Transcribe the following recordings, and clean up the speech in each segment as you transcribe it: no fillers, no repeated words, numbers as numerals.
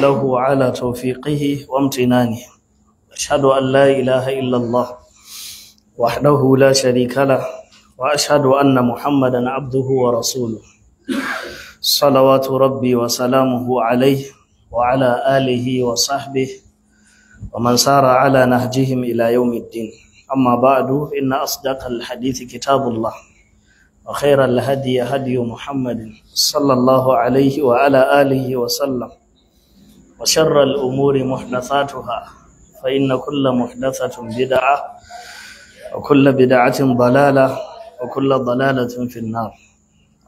له على توفيقه وامتنانه. أشهد أن لا إله إلا الله وحده لا شريك له، وأشهد أن محمدا عبده ورسوله، صلوات ربي وسلامه عليه وعلى آله وصحبه ومن سار على نهجهم إلى يوم الدين. أما بعد، إن أصدق الحديث كتاب الله، وخير الهدي هدي محمد صلى الله عليه وعلى آله وسلم، وشر الأمور محدثاتها، فإن كل محدثة بدعة، وكل بدعة ضلالة، وكل ضلالة في النار.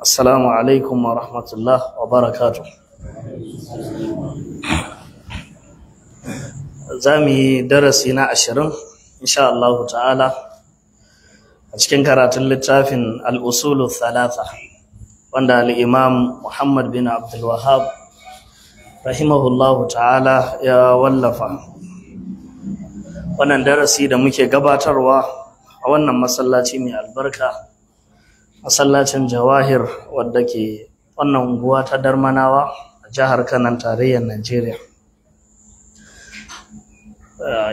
السلام عليكم ورحمة الله وبركاته. Zamu darasi na 20 insha Allah ta'ala a cikin karatun littafin al-usulu thalatha, wanda al-imam Muhammad bin Abdul Wahhab rahimahullahu ta'ala ya wallafa. Wannan darasi da muke gabatarwa a wannan masallaci mai albarka, masallacin Jawahir, wadda ke wannan unguwa ta Darmanawa a jihar Kano, tarayyar Najeriya.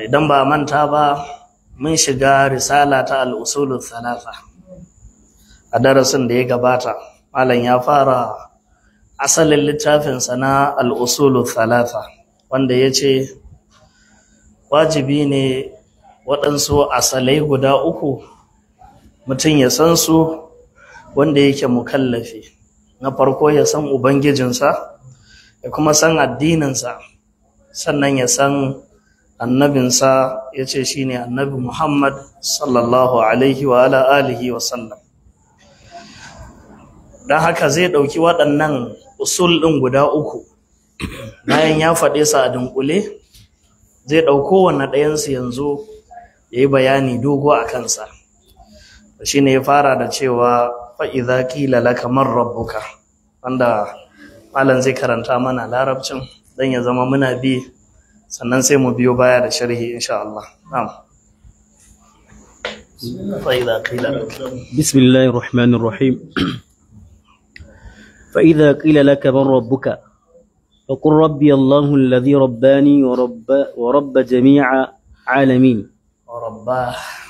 Idan ba manta ba, mun shiga risala ta al-usulu thalatha a darasin da ya gabata. Malam ya fara asalin littafinsa na al-usulu thalatha, wanda ya ce wajibi ne waɗansu asalai guda uku mutum ya san su wanda yake mukallafi. Na farko, ya san ubangijinsa, ya kuma san addininsa, sannan ya san annabinsa, ya ce shi ne annabi Muhammad sallallahu alaihi wa ala alihi wa sallam. Don haka zai ɗauki waɗannan usul ɗin guda uku, bayan ya faɗe su a dunkule, zai ɗauko wanne ɗayansu yanzu ya yi bayani dogo a kansa. Shi ne ya fara da cewa fa'iza ƙila laka man rabbuka, wanda malam zai karanta mana larabcin don ya zama muna bi, sannan sai mu biyo baya da sharhi insha Allah. Na'am. فإذا قيل لك. بسم الله الرحمن الرحيم. فإذا قيل لك من ربك فقل ربي الله الذي رباني ورب جميع عالمين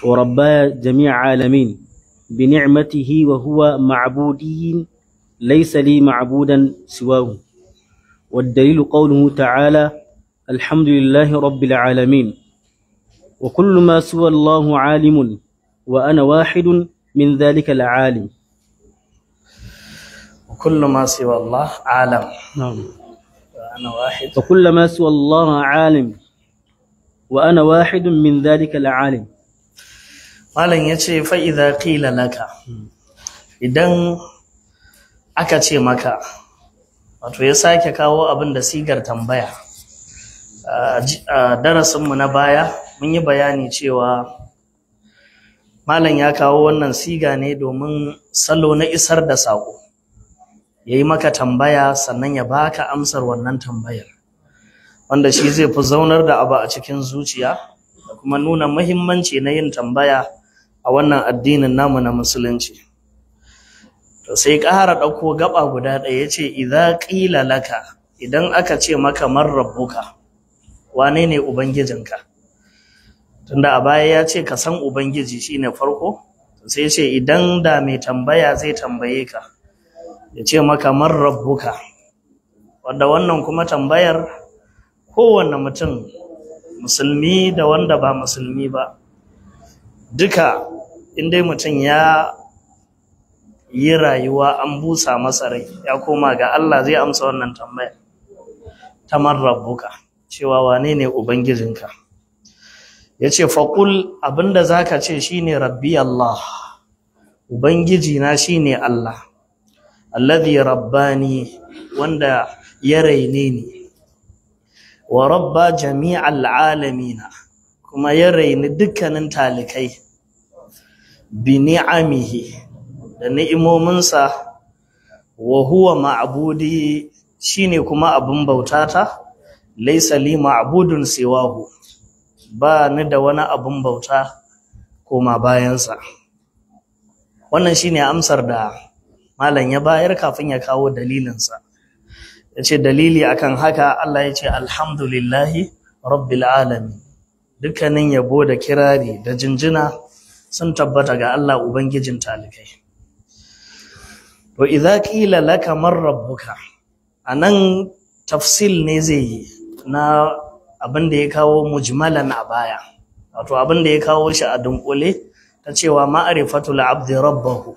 وربى جميع عالمين بنعمته، وهو معبودي ليس لي معبودا سواه. والدليل قوله تعالى: الحمد لله رب العالمين. وكل ما سوى الله عالم، وأنا واحد من ذلك العالم. وكل ما سوى الله عالم. نعم. وأنا واحد. وكل ما سوى الله عالم، وأنا واحد من ذلك العالم. Malam ya ce fa'iza ƙila laka, idan aka ce maka, wato ya sake kawo abin da sigar tambaya. A darasinmu na baya mun yi bayani cewa malam ya kawo wannan siga ne domin salo na isar da saƙo, ya yi maka tambaya sannan ya baka amsar wannan tambayar, wanda shi zai fi zaunar da abu a cikin zuciya da kuma nuna muhimmanci na yin tambaya a wannan addinin namu na musulunci. To sai ƙara ɗauko gaba guda ɗaya, ya ce idza qila laka, idan aka ce maka man rabbuka, wane ne ubangijinka? Tunda a baya ya ce ka san ubangiji shine farko, sai ya ce idan da mai tambaya zai tambaye ka ya ce maka man rabbuka, wanda wannan kuma tambayar kowanne mutum, musulmi da wanda ba musulmi ba, duka in dai mutum ya yi rayuwa an busa masa rai ya koma ga Allah, zai amsa wannan tambayar ta man rabbuka, cewa wane ne ubangijinka. Ya ce faƙul, abinda za ka ce shine rabbi Allah, ubangijina shine Allah, alladhi rabbani, wanda ya raine ni, wa rabba jami'al alamina, kuma ya raini dukkanin talikai, bi ni'amihi, da ni'imominsa, wa huwa ma'budi, shine kuma abin bautata, laysa li ma'budun siwahu, ba ni da wani abin bauta koma bayansa. Wannan shine amsar da malam ya bayar kafin ya kawo dalilinsa. Yace dalili akan haka Allah yace alhamdulillahi rabbil alamin. Dukkanin yabo da kirari da jinjina sun tabbata ga Allah ubangijin talikai. To idza qila laka man rabbuka, anan tafsil ne zai yi na abin da ya kawo mujmalan a baya, wato abin da ya kawo shi a dunkule ta cewa ma'rifatul abdi rabbahu.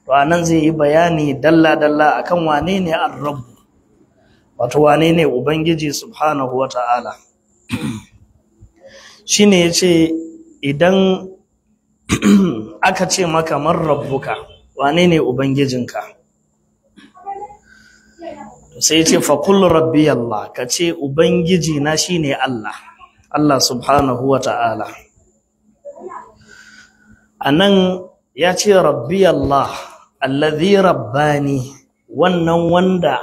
To anan zai yi bayani dalla dalla akan wane ne ar-rabb, wato wane ne ubangiji subhanahu wata'ala. Shine yace idan aka ce maka man rabbuka, wane ne ubangijinka, sai yace fa qul rabbi Allah, kace ubangiji na shine Allah, Allah subhanahu wata'ala. Anan ya ce rabbi Allah allazi rabbani, wannan wanda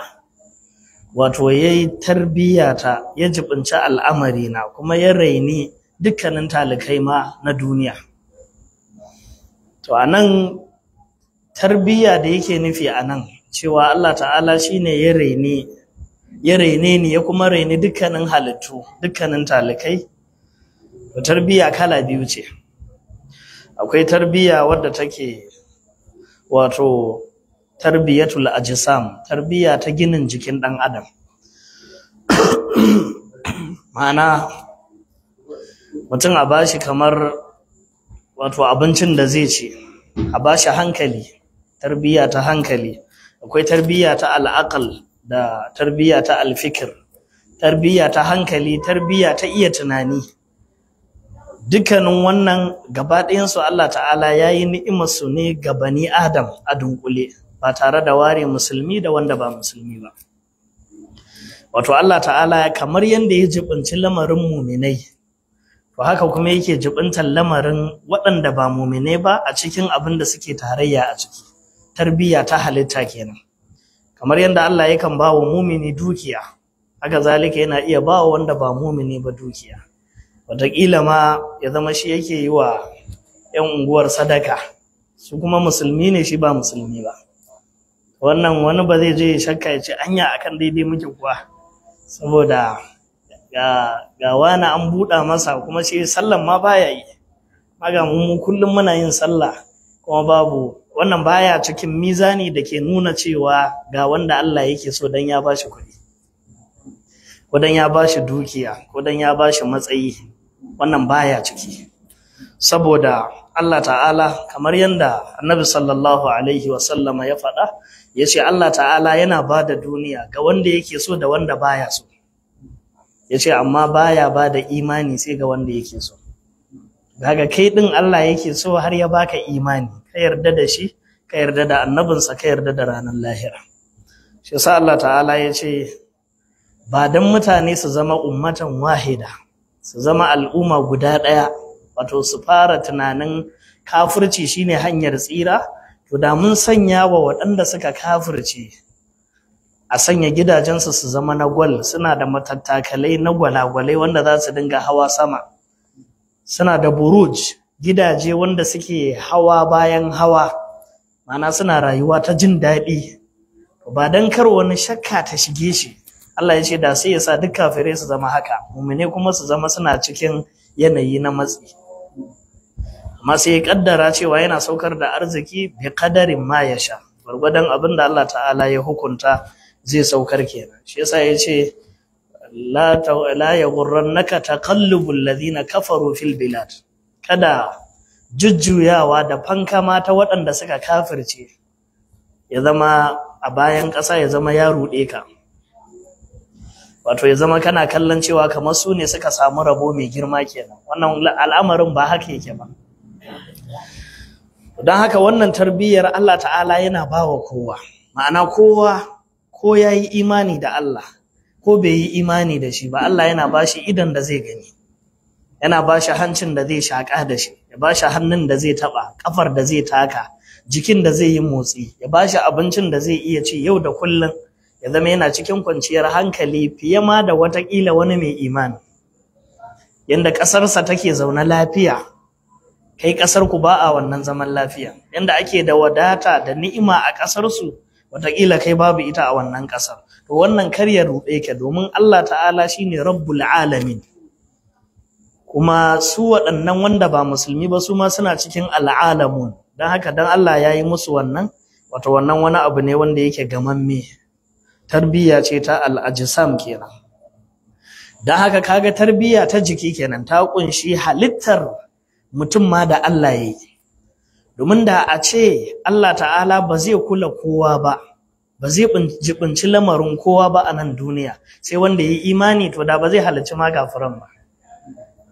wato yayi tarbiyata, ya jibinci al'amari na kuma ya raini dukkanin talikai ma na duniya. To anan tarbiya da yake nufi anan cewa Allah ta'ala shine ya raini, ya raine ni ya kuma raini dukkanin halittu, dukkanin talikai. To tarbiya kala biyu ce. Akwai tarbiya wadda take wato tarbiyatul ajsam, tarbiya ta ginin jikin dan adam. Ma'ana mutum a bashi kamar wato abincin da zai ci, a bashi hankali, tarbiya ta hankali. Akwai tarbiya ta al'aqal da tarbiya ta alfikir, tarbiya ta hankali, tarbiya ta iya tunani. Dukkanin wannan gaba ɗayansu Allah ta'ala ya yi ni'imarsu ne ga bani Adam a dunkule, ba tare da ware musulmi da wanda ba musulmi ba. Wato Allah ta'ala kamar yadda ya jibinci lamarin muminai, to haka kuma yake jibintar lamarin waɗanda ba muminai ba a cikin abin da suke tarayya a ciki. Tarbiyya ta halitta kenan. Kamar yadda Allah yakan ba wa mumini dukiya, haka zalika yana iya ba wa wanda ba mumini ba dukiya. Wataƙila ma ya zama shi yake yi wa 'yan unguwar sadaka, su kuma musulmi ne, shi ba musulmi ba. Wannan wani ba zai je ya shakka ya ce anya akan daidai muke kuwa, saboda ga wani an buɗa masa kuma shi sallan ma baya yi. Maga mu kullum muna yin sallah kuma babu wannan, baya cikin mizani da ke nuna cewa ga wanda Allah yake so dan ya bashi kuɗi, ko dan ya bashi dukiya, ko dan ya bashi matsayi. Wannan baya ciki. Saboda Allah ta'ala kamar yanda Annabi sallallahu alaihi wasallama ya faɗa, yace Allah ta'ala yana bada duniya ga wanda yake so da wanda baya so. Yace amma baya bada imani sai ga wanda yake so. Kaga kai din Allah yake so har ya baka imani, ka yarda da shi, ka yarda da annabinsa, ka yarda da ranar lahira. Shi yasa Allah ta'ala yace ba dan mutane su zama ummatan wahida, su zama al'umma guda ɗaya, wato su fara tunanin kafirci shine hanyar tsira, to da mun sanya wa waɗanda suka kafirce a sanya gidajensu su zama na gwal, suna da matattakalai na gwalagwalai wanda za su dinga hawa sama, suna da buruj, gidaje wanda suke hawa bayan hawa, ma'ana suna rayuwa ta jin daɗi. Ba dan kar wani shakka ta shige shi, Allah ya ce da sai ya sa duk kafirai su zama haka, mumine kuma su zama suna cikin yanayi na matsi. Amma sai ya kaddara cewa yana saukar da arziki bi qadarin ma ya sha, gwargwadon abin da Allah ta'ala ya hukunta zai saukar kenan. Shi yasa ya ce la yaghurrannaka taqallubul ladhina kafaru fil bilad. Kada jujjuyawa da fankama ta waɗanda suka kafirce ya zama a bayan ƙasa, ya zama ya ruɗe ka. Wato ya zama kana kallon cewa kamar su ne suka samu rabo mai girma kenan. Wannan al'amarin ba haka yake ba. Don haka wannan tarbiyyar Allah ta'ala yana bawa kowa. Ma'ana kowa ko ya yi imani da Allah ko bai yi imani da shi ba, Allah yana ba shi idon da zai gani, yana ba shi hancin da zai shaƙa da shi, ya ba shi hannun da zai taɓa, ƙafar da zai taka, jikin da zai yi motsi, ya ba shi abincin da zai iya ci yau da kullum, ya zama yana cikin kwanciyar hankali fiye ma da watakila wani mai imani. Yanda ƙasarsa take zaune lafiya, kai ƙasar ku ba a wannan zaman lafiya. Yanda ake da wadata da ni'ima a ƙasarsu, Wataƙila kai babu ita a wannan ƙasar. To wannan kar ya ruɗe ka, domin Allah ta'ala shine rabbul alamin. Kuma su waɗannan wanda ba musulmi ba su ma suna cikin al'alamun. Don haka dan Allah ya yi musu wannan, wato wannan wani abu ne wanda yake gamamme. Tarbiyya ce ta al'ajisam kenan. Don haka kaga tarbiyya ta jiki kenan ta kunshi halittar mutum ma da Allah ya yi. Domin da a ce Allah ta'ala ba zai kula kowa ba, ba zai jibinci lamarin kowa ba a nan duniya, sai wanda ya yi imani, to da ba zai halicci ma kafiran ba.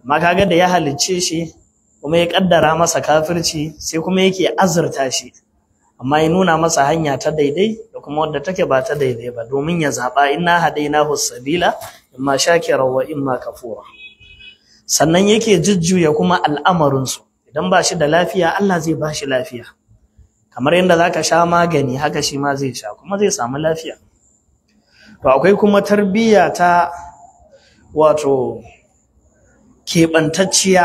Amma kaga da ya halicce shi kuma ya kaddara masa kafirci, sai kuma yake azurta shi, amma ya nuna masa hanya ta daidai da kuma wadda take ba ta daidai ba, domin ya zaɓa. Inna hadainahu sabila imma shakira wa imma kafura. Sannan yake jujjuya kuma al'amarinsu. Idan ba shi da lafiya, Allah zai ba shi lafiya. Kamar yadda zaka sha magani, haka shi ma zai sha kuma zai samu lafiya. To akwai kuma tarbiyya ta wato keɓantacciya,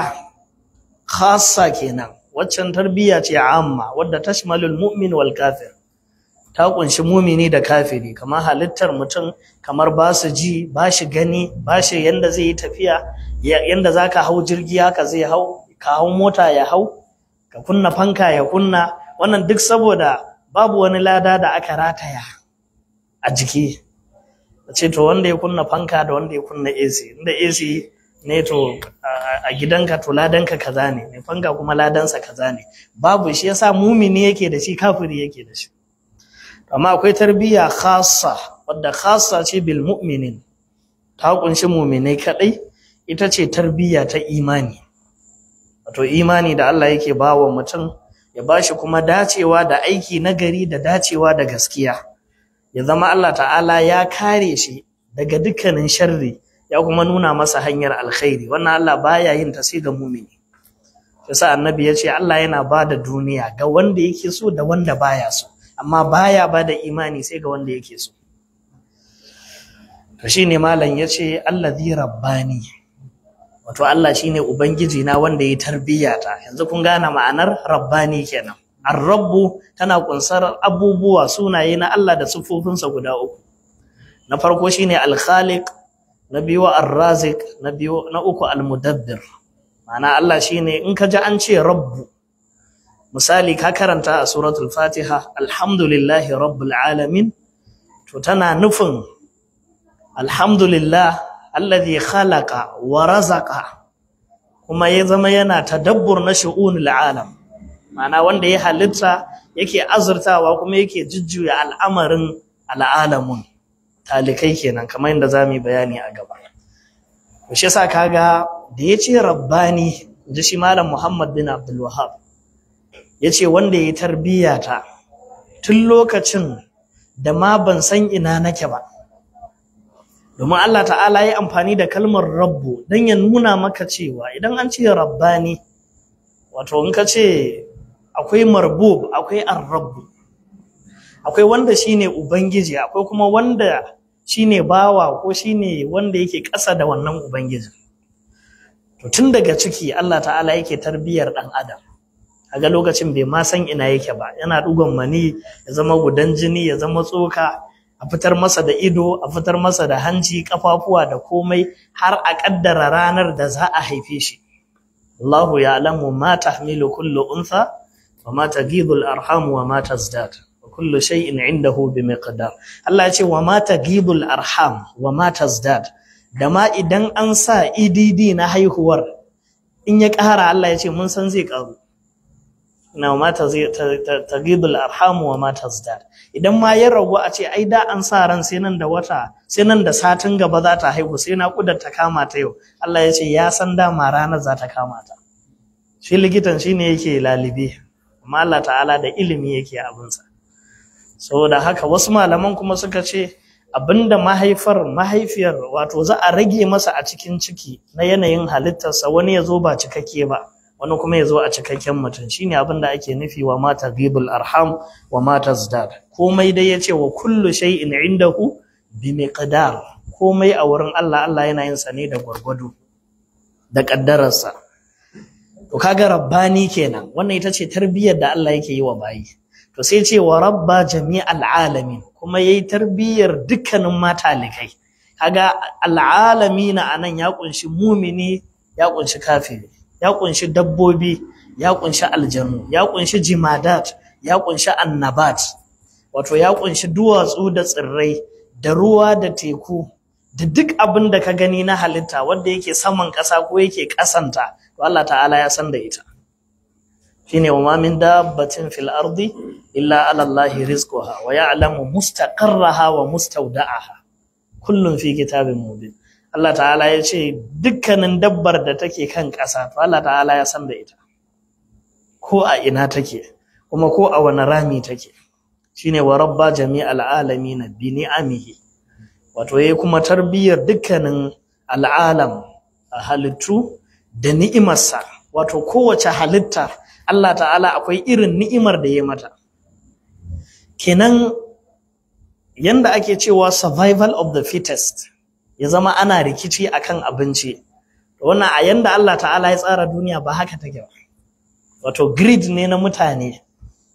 khassa kenan. Waccan tarbiyya ce amma wadda tashmalul mu'min wal kafir, ta kunshi mumini da kafiri, kamar halittar mutum, kamar ba su ji, ba shi gani, ba shi yanda zai yi tafiya, yanda zaka hau jirgi haka zai hau, ka hau mota ya hau, ka kunna fanka ya kunna. Wannan duk saboda babu wani lada da aka rataya a jiki a ce to wanda ya kunna fanka da wanda ya kunna AC, inda AC ne to a gidanka to ladanka kaza ne, mai fanka kuma ladansa kaza ne. Babu shi. Yasa mumini yake da shi, kafiri yake da shi. Amma akwai tarbiyya khassa wadda khassa ce bil mu'minin, ta kunshi mu'minai kadai. Ita ce tarbiyya ta imani, wato imani da Allah yake bawa mutum, ya bashi kuma dacewa da aiki nagari da dacewa da gaskiya, ya zama Allah ta'ala ya kare shi daga dukkanin sharri, ya kuma nuna masa hanyar alkhairi. Wannan Allah baya yin ta sai ga mumini. Yasa annabi ya ce Allah yana bada duniya ga wanda yake so da wanda baya so, amma baya bada imani sai ga wanda yake so. To shine malam yace allazi rabbani, wato Allah shine ubangiji na wanda ya tarbiyata. Yanzu kun gane ma'anar rabbani kenan. Ar-rabbu tana kunsar abubuwa, sunaye na Allah da sifofinsa guda uku. Na farko shine al-khaliq, na biyu ar-raziq, na biyu na uku al-mudabbir. Ma'ana Allah shine, in ka ji an ce rabbu, misali ka karanta a suratul Fatiha alhamdulillahi rabbil alamin, to tana nufin alhamdulillah alladhi khalaqa wa razaqa, kuma ya zama yana tadabbur na shu'unul alam. Ma'ana wanda ya halitta, yake azurtawa, kuma yake jujjuya al'amarin al'alamun, talikai kenan, kamar yadda zamu yi bayani a gaba. To shi yasa kaga da yace rabbani, ji shi malam Muhammad bin Abdul Wahhab yace wanda ya tarbiyata tun lokacin da ma ban san ina nake ba. Domin Allah ta'ala ya amfani da kalmar rabbu don ya nuna maka cewa idan an ce rabbani, wato in ka ce akwai marbub, akwai ar-rabbu, akwai wanda shine ubangiji, akwai kuma wanda shine bawa ko shine wanda yake ƙasa da wannan ubangijin. To tun daga ciki Allah ta'ala yake tarbiyar ɗan adam. Kaga lokacin bai ma san ina yake ba, yana ɗugon mani, ya zama gudan jini, ya zama tsoka, a fitar masa da ido, a fitar masa da hanci, kafafuwa da komai, har a kaddara ranar da za a haife shi. Allahu ya'lamu ma tahmilu kullu untha wa ma taghidu al-arham wa ma tazdad wa kullu shay'in 'indahu bi miqdar. Allah ya ce wa ma taghidu al-arham wa ma tazdad, da ma idan an sa EDD na haihuwar in ya ƙara, Allah ya ce mun san zai ƙaru. Na ma taghidul arham wa ma tazdad. Idan ma ya ragu, a ce ai da an sa ran sai nan da wata, sai nan da satin gaba za ta haihu, sai naƙudar ta kama ta yau, Allah ya ce ya san dama ranar za ta kama ta. Shi likitan shine yake lalibe, amma Allah ta'ala da ilimi yake abinsa. Saboda haka wasu malaman kuma suka ce abinda mahaifar mahaifiyar, wato za a rage masa a cikin ciki na yanayin halittarsa, wani ya zo ba cikakke ba, wani kuma ya zo a cikakken mutum. Shine abin da ake nufi wa ma taghibul arham wa ma tazdad. Komai dai yace wa kullu shay'in indahu bi miqdar. Komai a wurin Allah, Allah yana yin sa ne da gwargwado da kaddararsa. To kaga rabbani kenan. Wannan ita ce tarbiyyar da Allah yake yi wa bayi. To sai ce wa rabba jami'al alamin, kuma yayi tarbiyyar dukkanin matalikai. Kaga al'alamina anan ya kunshi mumini, ya kunshi kafiri, ya kunshi dabbobi, ya kunshi aljanu, ya kunshi jimadat, ya kunshi annabat, wato ya kunshi duwatsu da tsirrai da ruwa da teku da duk abin da ka gani na halitta wanda yake saman ƙasa ko yake ƙasanta, to Allah ta'ala ya san da ita. Shine wa ma min dabbatin fil ardi illa ala Allahi rizquha wa ya'lamu mustaqarraha wa mustawda'aha kullun fi kitabin mubin. Allah ta'ala ya ce dukkanin dabbar da take kan ƙasa, to Allah ta'ala ya san da ita, ko a ina take kuma ko a wani rami take. Shine wa rabba jami'al alamin bi ni'amihi, wato yayi kuma tarbiyyar dukkanin al'alam, a halittu da ni'imarsa. Wato kowace halitta Allah ta'ala akwai irin ni'imar da ya mata. Kenan yanda ake cewa survival of the fittest, ya zama ana rikici akan abinci, wannan a yanda Allah ta'ala ya tsara duniya ba haka take ba. Wato greed ne na mutane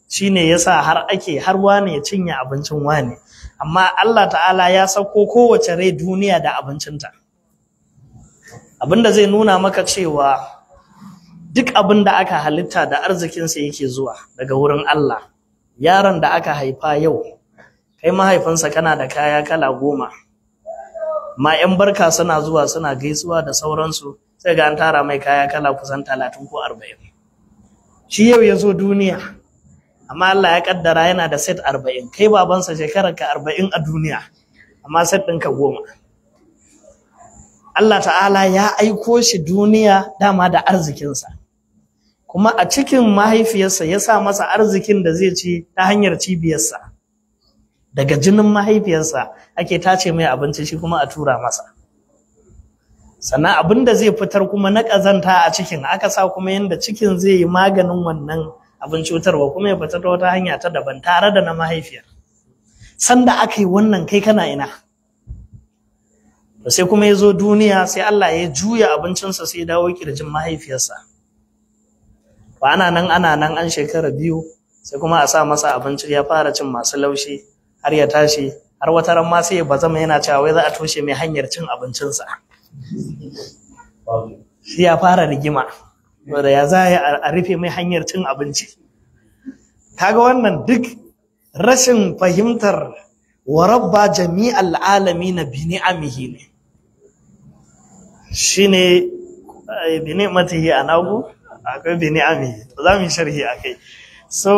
shine yasa har ake har wane ya cinye abincin wane, amma Allah ta'ala ya sauko kowace rai duniya da abincinta. Abinda zai nuna maka cewa duk abin da aka halitta da arzikinsa yake zuwa daga wurin Allah. Yaron da aka haifa yau, kai mahaifinsa kana da kaya kala 10, ma 'yan barka suna zuwa suna gaisuwa da sauransu, sai ga an tara mai kaya kala kusan 30 ko 40. Shi yau ya zo duniya, amma Allah ya kaddara yana da set 40. Kai babansa shekararka 40 a duniya, amma set ɗinka 10. Allah ta'ala ya aiko shi duniya dama da arzikinsa, kuma a cikin mahaifiyarsa ya sa masa arzikin da zai ci ta hanyar cibiyarsa. Daga jinin mahaifiyarsa ake tace mai abinci, shi kuma a tura masa. Sannan abin da zai fitar kuma na ƙazanta a cikin, aka sa kuma yanda cikin zai yi maganin wannan abin cutarwa, kuma ya fitar ta wata hanya ta daban tare da na mahaifiyar. Sanda aka yi wannan, kai kana ina? To sai kuma ya zo duniya, sai Allah ya juya abincinsa sai ya dawo kirjin mahaifiyarsa. To ana nan ana nan, an shekara 2, sai kuma a sa masa abinci, ya fara cin masu laushi har ya tashi, har wata ran ma sai ya bazama yana cewa wai za a toshe mai hanyar cin abincinsa. Shi ya fara rigima, wanda ya za a rufe mai hanyar cin abinci. Kaga wannan duk rashin fahimtar wa rabba jami'al alamin bi ni'amihi ne. Shine bi ni'matihi anagu akwai bi ni'amihi, to za mu yi sharhi akai. So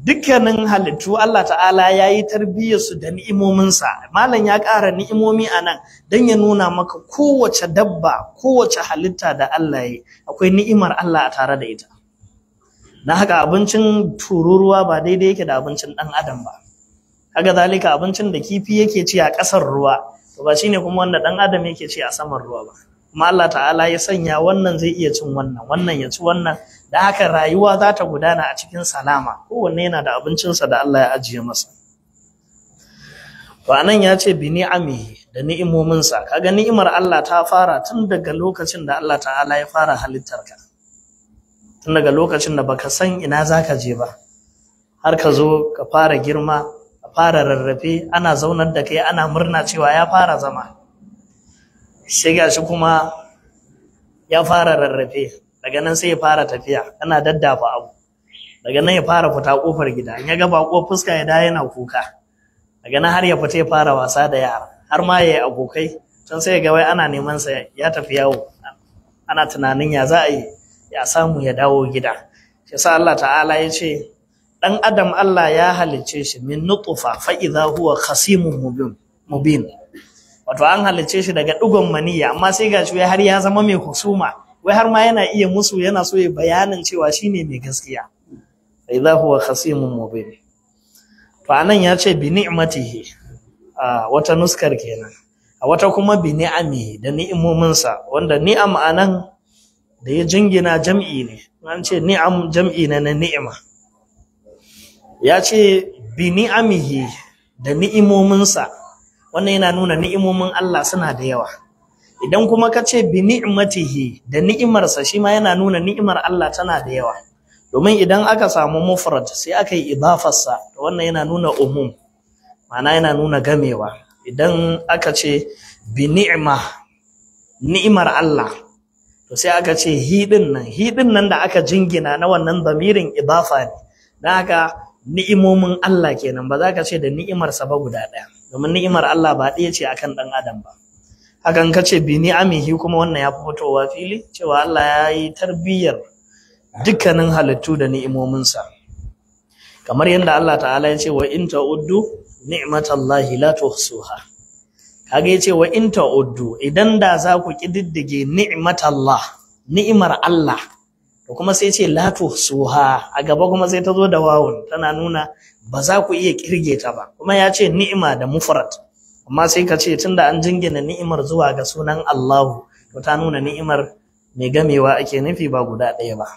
dukkanin halittu Allah ta'ala ya yi tarbiyyarsu da ni'imominsa. Malam ya ƙara ni'imomi a nan don ya nuna maka kowace dabba, kowace halitta da Allah ya yi, akwai ni'imar Allah a tare da ita. Na haka abincin tururuwa ba daidai yake da abincin ɗan adam ba. Haka zalika abincin da kifi yake ci a ƙasar ruwa, to ba shine kuma wanda ɗan adam yake ci a saman ruwa ba. Kuma Allah ta'ala ya sanya wannan zai iya cin wannan, wannan ya ci wannan, da haka rayuwa za ta gudana a cikin salama. Kowanne yana da abincinsa da Allah ya ajiye masa. To anan ya ce bi ni'amihi, da ni'imominsa. Kaga ni'imar Allah ta fara tun daga lokacin da Allah ta'ala ya fara halittarka, tun daga lokacin da baka san ina zaka je ba, har ka zo ka fara girma, ka fara rarrafe, ana zaunar da kai, ana murna cewa ya fara zama. Sai gashi kuma ya fara rarrafe, daga nan sai ya fara tafiya, ana daddafa abu, daga nan ya fara fita kofar gida, in ya ga bako fuska ya dawo yana kuka, daga nan har ya fita ya fara wasa da yara, har ma ya yi abokai. Can sai ya ga wai ana neman sa ya tafi yawo, ana tunanin ya za a yi ya samu ya dawo gida. Shi yasa Allah ta'ala ya ce dan adam Allah ya halicce shi min nutfa fa idha huwa khasimun mubin. Wato an halicce shi daga digon maniyya, amma sai gashi wai har ya zama mai husuma, wai har ma yana iya musu, yana so ya bayanin cewa shine mai gaskiya. Fa idha huwa khasimun mubin. To anan ya ce bi ni'matihi, a wata nuskar kenan, a wata kuma bi ni'amihi, da ni'imominsa, wanda ni'am anan da ya jingina jam'i ne. An ce ni'am jam'i ne na ni'ima. Ya ce bi ni'amihi, da ni'imominsa, wannan yana nuna ni'imomin Allah suna da yawa. Idan kuma ka ce bi ni'matihi, da ni'imarsa, shi ma yana nuna ni'imar Allah tana da yawa. Domin idan aka samu mufrad sai aka yi idafarsa, to wannan yana nuna umum, ma'ana yana nuna gamewa. Idan aka ce bi ni'ma, ni'imar Allah, to sai aka ce hidin nan, hidin nan da aka jingina na wannan damirin idafa ne. Dan haka ni'imomin Allah kenan, ba za ka ce da ni'imarsa ba guda ɗaya, domin ni'imar Allah ba ɗaya ce akan ɗan adam ba. Hakan ka ce bi ni'amihi kuma wannan ya fi fitowa fili cewa Allah ya yi tarbiyyar dukkanin halittu da ni'imominsa. Kamar yadda Allah ta'ala ya ce wa in ta'uddu ni'matallahi la tuhsuha. Kaga ya ce wa in ta'uddu, idan da za ku kididdige ni'matallah, ni'imar Allah, to kuma sai ce la tuhsuha, a gaba kuma sai ta zo da wawun, tana nuna ba za ku iya kirge ta ba. Kuma ya ce ni'ima da mufrad, amma sai ka ce tunda an jingina ni'imar zuwa ga sunan Allahu, to ta nuna ni'imar mai gamewa ake nufi ba guda ɗaya ba.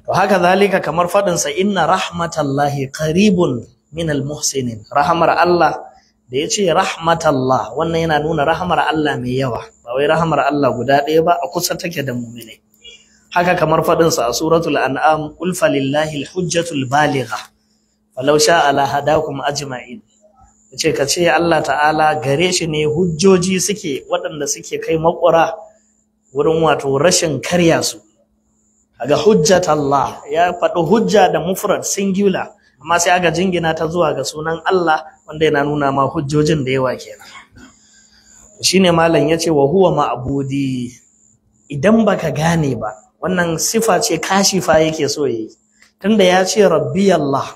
To haka zalika kamar faɗinsa inna rahmatallahi qaribun minal muhsinin. Rahamar Allah da ya ce rahmatallah, wannan yana nuna rahamar Allah mai yawa, ba wai rahamar Allah guda ɗaya ba, a kusa take da mu'minai. Haka kamar faɗinsa a suratul an'am, qul falillahi alhujjatul baligha falau sha'a la hadakum ajma'in. Yace ka ce Allah ta'ala gare shi ne hujjoji suke waɗanda suke kai makura wurin wato rashin karya su. Kaga hujjatallah, ya faɗi hujja da mufrad singular, amma sai aka jingina ta zuwa ga sunan Allah, wanda yana nuna ma hujjojin da yawa kenan. Shine malam yace wa huwa ma'budi. Idan baka gane ba, wannan sifa ce kashifa yake so yayi, tunda ya ce rabbi Allah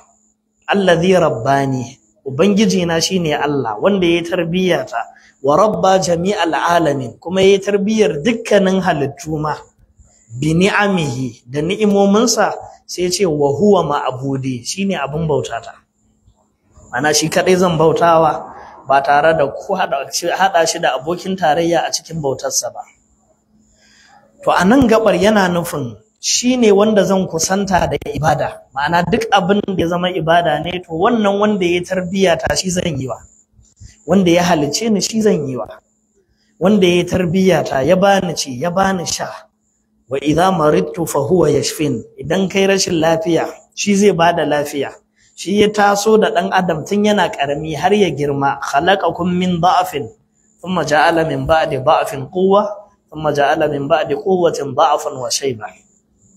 allazi rabbani, ubangiji na shine Allah wanda ya tarbiyata, wa rabba jami'al alamin, kuma ya tarbiyar dukkanin halittu ma bi ni'amihi, da ni'imominsa, sai ce wa huwa ma'budi, shine abin bautata. Mana shi kadai zan bautawa ba tare da ku hada shi da abokin tarayya a cikin bautarsa ba. To a nan gabar yana nufin shine wanda zan kusanta da ibada, ma'ana duk abin da ya zama ibada ne, to wannan wanda ya tarbiyata shi zan yi wa, wanda ya halice ni shi zan yi wa, wanda ya tarbiyata ya bani ci ya bani sha. Wa idza maridtu fa huwa yashfin, idan kai rashin lafiya shi zai bada lafiya. Shi ya taso da dan adam tun yana karami har ya girma. Khalaqakum min da'fin thumma ja'ala min ba'di da'fin quwwa thumma ja'ala min ba'di quwwatin da'fan wa shayba.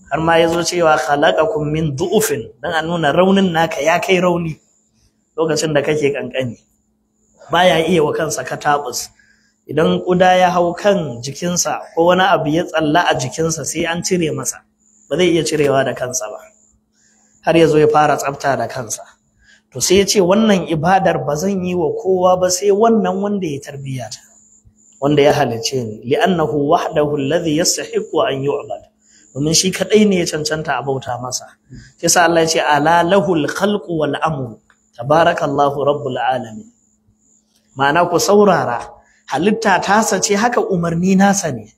Har ma yazo cewa khalaqakum min du'ufin, dan a nuna raunin naka ya kai rauni lokacin da kake kankani. Baya iya wa kansa katabus. Idan kuda ya hau kan jikinsa ko wani abu ya tsalla a jikinsa sai an cire masa, ba zai iya cirewa da kansa ba, har ya zo ya fara tsafta da kansa. To sai ya ce wannan ibadar ba zan yi wa kowa ba sai wannan wanda ya tarbiyata, wanda ya halice ni, li'annahu wahdahu alladhi yastahiqu an yu'bad, domin shi kadai ne ya cancanta a bauta masa. Sai sa Allah ya ce ala lahul khalqu wal amru tabarakallahu rabbul alamin. Ma'ana ku saurara, halitta tasa ce, haka umarni nasa ne.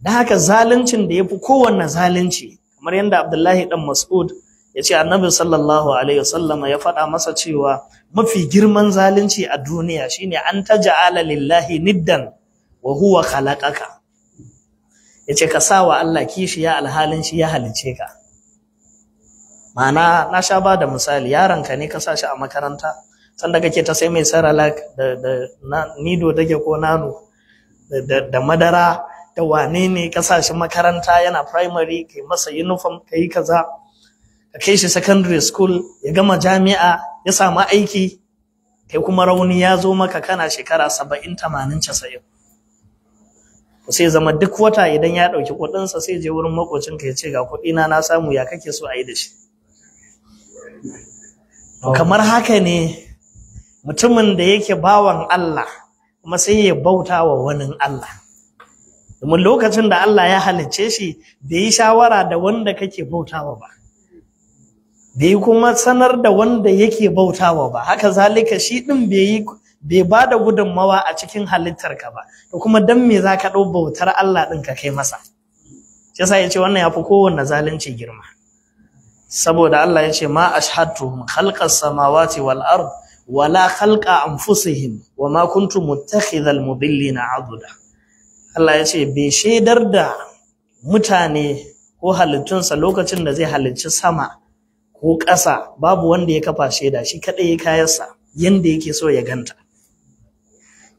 Da haka zaluncin da yafi kowanne zalunci, kamar yadda Abdullahi dan Mas'ud ya ce Annabi sallallahu alaihi wasallama ya faɗa masa cewa mafi girman zalunci a duniya shine an taj'ala lillahi niddan wa huwa khalaqaka. Yace ka sawa Allah kishiya alhalin shi ya halice ka. Ma'ana na sha ba da misali, yaronka ne ka sa shi a makaranta, sanda kake ta sai mai Cerelac da Nido take ko Nano da madara da wane ne, ka sa shi makaranta yana primary, kai masa uniform, kai kaza, ka kai shi secondary school, ya gama jami'a, ya samu aiki, kai kuma rauni ya zo maka kana shekara 70, 80, 90. Sai zama duk wata idan ya ɗauki kuɗinsa sai je wurin makocinka ya ce ga kuɗina na samu, ya kake so a yi da shi? Kamar haka ne mutumin da yake bawan Allah kuma sai ya bauta wa wani Allah. Domin lokacin da Allah ya halicce shi bai yi shawara da wanda kake bautawa ba, bai kuma sanar da wanda yake bautawa ba. Haka zalika shi ɗin bai ba da gudunmawa a cikin halittarka ba, to kuma dan me za ka ɗau bautar Allah ɗin ka kai masa? Shi yasa ya ce wannan ya fi kowanne zalunci girma. Saboda Allah ya ce ma ashhadtuhum khalqas samawati wal ard wala khalqa anfusihim wama kuntu muttakhidhal mudillina aduda. Allah ya ce bai shaidar da mutane ko halittunsa lokacin da zai halicci sama ko ƙasa, babu wanda ya kafa shaida, shi kaɗai ya kayansa yanda yake so ya ganta.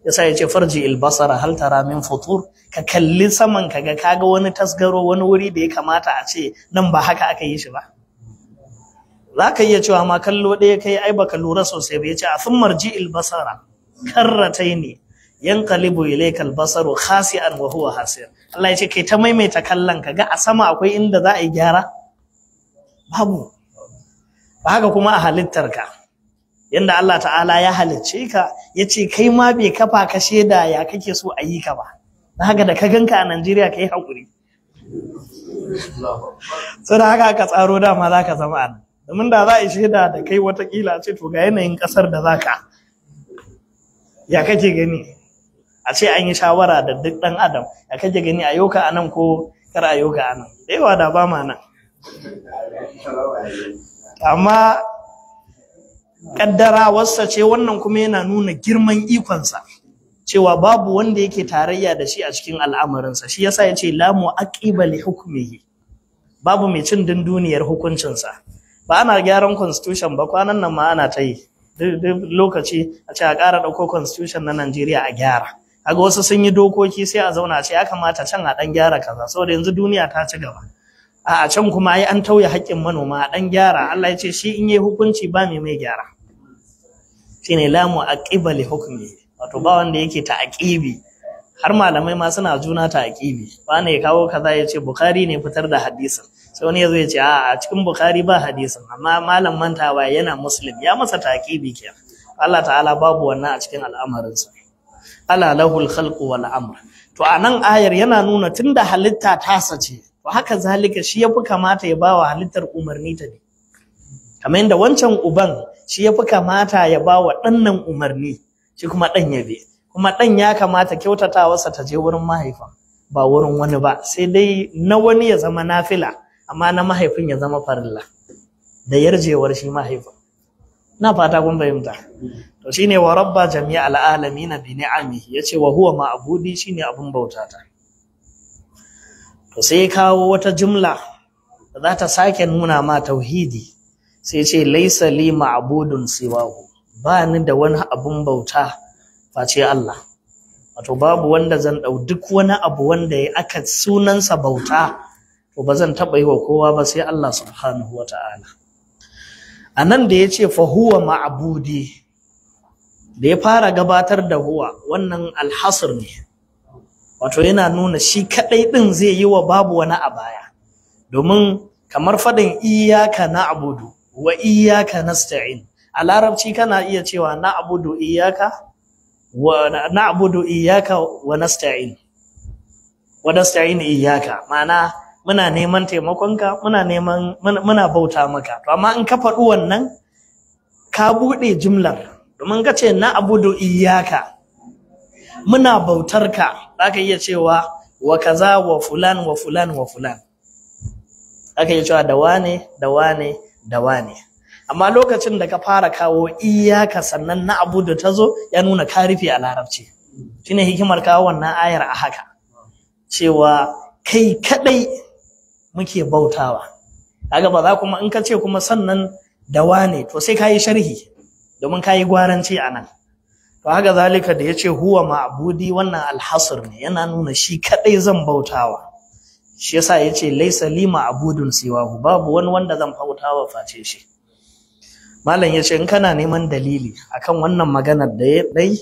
Yasa ya ce farji ilbasara hal tara min futur, ka kalli saman kaga kaga wani tasgaro, wani wuri da ya kamata a ce nan ba haka aka yi shi ba. Za ka iya cewa ma kallo ɗaya kai ai baka lura sosai ba. Ya ce a sun marji ilbasara karrataini yanqalibu ilayka albasaru khasi'an wa huwa hasir. Allah ya ce kai ta maimaita kallon ka ga a sama akwai inda za a yi gyara? Babu. Ba haka kuma a halittar ka, yanda Allah ta'ala ya halicce ka, ya ce kai ma bai kafa ka shaida ya kake so a yi ka ba. Na haka da ka ganka a Najeriya ka yi haƙuri. Sai da haka aka tsaro dama za ka zama a nan. Domin da za a yi shaida da kai watakila ce to ga yanayin ƙasar da za ka, ya kake gani? A ce an yi shawara da duk ɗan adam, ya kake gani a yoka a nan ko kar a yoka a nan? Da yawa da ba ma nan. Amma kaddarawarsa ce wannan, kuma yana nuna girman ikonsa cewa babu wanda yake tarayya da shi a cikin al'amarinsa. Shi yasa ya ce la mu'aqiba li hukmihi, babu mai cin dunduniyar hukuncinsa. Ba ana gyaran constitution ba kwanan nan ma ana ta yi duk lokaci a ce a ƙara ɗauko constitution na Najeriya a gyara. Kaga wasu sun yi dokoki, sai a zauna a ce ya kamata can a ɗan gyara kaza saboda yanzu duniya ta ci gaba. A can kuma ai an tauye haƙƙin manoma, a ɗan gyara. Allah ya ce shi in yi hukunci ba mai mai gyara. Shine la mu'aqiba li hukmi, wato ba wanda yake ta'aqibi. Har malamai ma suna juna ta'aqibi. Wani ya kawo kaza ya ce Bukhari ne fitar da hadisin, sai wani ya zo ya ce a cikin Bukhari ba hadisin, amma malam mantawa yana Muslim, ya masa ta'aqibi kenan. Allah ta'ala babu wannan a cikin al'amarinsa. Ala lahul khalqu wal amr. To anan ayar yana nuna tunda halitta tasa ce, to haka zalika shi yafi kamata ya bawa halittar umarni ta bi. Kamar yadda wancan uban shi yafi kamata ya bawa ɗan nan umarni, shi kuma ɗan ya bi. Kuma ɗan ya kamata kyautatawarsa ta je wurin mahaifin ba wurin wani ba, sai dai na wani ya zama nafila amma na mahaifin ya zama farilla da yarjewar shi mahaifin. Na fata kun fahimta. To shine wa rabba jami'al alamin bi ni'amihi, yace wa huwa ma'budi, shine abun bautata. To sai kawo wata jumla da za ta sake nuna ma tauhidi, sai ce laisa li ma'budun siwahu, ba ni da wani abun bauta face Allah. Wato babu wanda zan dau duk wani abu wanda ya aka sunansa bauta, to ba zan taɓa yi wa kowa ba sai Allah subhanahu wa ta'ala. A nan da ya ce fa huwa ma'budi, da ya fara gabatar da huwa, wannan alhasr ne. Wato yana nuna shi kadai din zai yi wa, babu wani a baya. Domin kamar fadin iyyaka na'budu wa iyyaka nasta'in, a larabci kana iya cewa na'budu iyyaka wa na'budu iyyaka wa nasta'in wa nasta'in iyyaka, ma'ana muna neman taimakonka, muna neman muna bauta maka. To amma in ka faɗi wannan ka buɗe jimlar, domin ka ce na'budu iyyaka, muna bautar ka, zaka iya cewa wa kaza wa fulan wa fulan wa fulan, zaka iya cewa da wane da wane da wane. Amma lokacin da ka fara kawo iyaka sannan na abu da ta zo, ya nuna ka rufe a larabci. Shine hikimar kawo wannan ayar a haka, cewa kai kadai muke bautawa. Kaga ba za kuma in ka ce kuma sannan da wane, to sai ka yi sharhi domin ka yi gwaranci a nan. To haka zalika da ya ce huwa ma'budi, wannan alhasr ne, yana nuna shi kadai zan bautawa. Shi yasa ya ce laisa li ma'budun siwahu, babu wani wanda zan bautawa face shi. Malam ya ce in kana neman dalili akan wannan maganar da ya dai,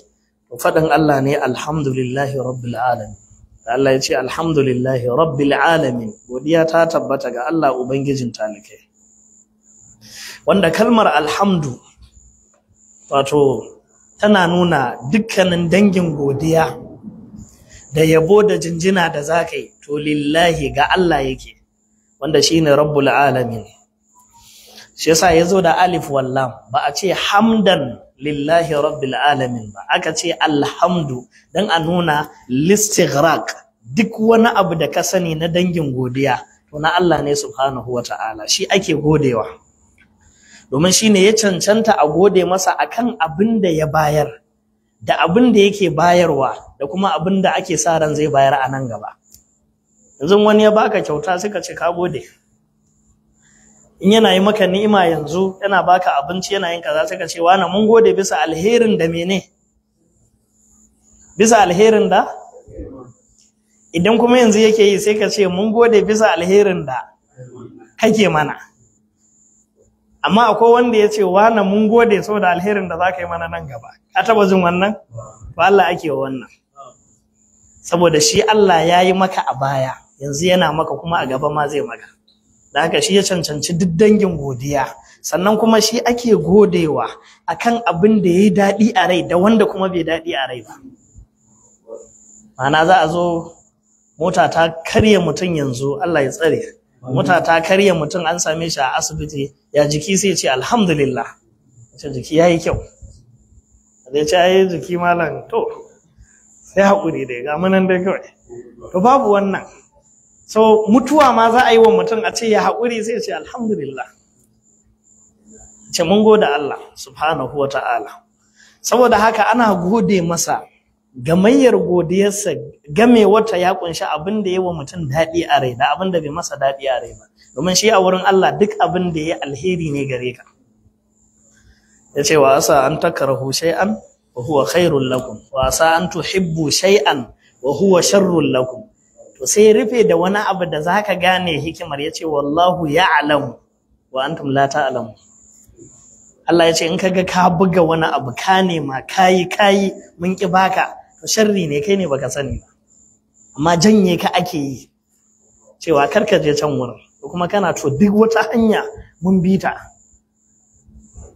to faɗin Allah ne alhamdulillahi rabbil alamin. Allah ya ce alhamdulillahi rabbil alamin, godiya ta tabbata ga Allah ubangijin talikai. Wanda kalmar alhamdu wato tana nuna dukkanin dangin godiya da yabo da jinjina da zaka yi, to lillahi, ga Allah yake, wanda shine rabbul alamin. Shi yasa yazo da alif wallam, ba a ce hamdan lillahi rabbil alamin ba, aka ce alhamdu dan a nuna listighraq, duk wani abu da ka sani na dangin godiya to na Allah ne subhanahu wata'ala, shi ake godewa. Domin shi ne ya cancanta a gode masa akan abin da ya bayar da abin da yake bayarwa da kuma abin da ake sa ran zai bayar a nan gaba. Yanzu wani ya baka kyauta suka ce ka gode. In yana yi maka ni'ima yanzu, yana baka abinci, yana yin kaza, suka ce wani mun gode bisa alherin da mene? Bisa alherin da? Idan kuma yanzu yake yi sai ka ce mun gode bisa alherin da kake mana. Amma akwai wanda ya ce wani mun gode saboda alherin da za ka yi mana nan gaba. Ka taba jin wannan? To Allah ake wa wannan. Saboda shi Allah ya yi maka a baya, yanzu yana maka kuma a gaba ma zai maka. Da haka shi ya cancanci duk dangin godiya. Sannan kuma shi ake godewa akan abin da ya yi daɗi a rai da wanda kuma bai daɗi a rai ba. Ma'ana za a zo mota ta karya mutum yanzu, Allah ya tsare. Mota ta karya mutum an same shi a asibiti, ya jiki sai ya ce alhamdulillah. Ce jiki ya yi kyau. Zai ce ai jiki malam to sai haƙuri dai ga munan dai kawai. To babu wannan. So mutuwa ma za a yi wa mutum a ce ya haƙuri sai ya ce alhamdulillah. Ce mun gode Allah subhanahu wa ta'ala. Saboda haka ana gode masa, gamayyar godiyarsa game wata ya kunshi abin da ya wa mutum daɗi a rai da abin da bai masa daɗi a rai ba. Domin shi a wurin Allah duk abin da ya alheri ne gare ka. Ya ce wa asa an takrahu shay'an wa huwa khairul lakum wa asa an tuhibbu shay'an wa huwa sharrul lakum. To sai rufe da wani abu da zaka gane hikimar, ya ce wallahu ya'lamu wa antum la ta'lamu. Allah ya ce in kaga ka buga wani abu ka nema kayi kayi mun ki baka, to sharri ne, kai ne baka sani ba, amma janye ka ake yi cewa kar ka je can wurin, ko kuma kana to duk wata hanya mun bi ta,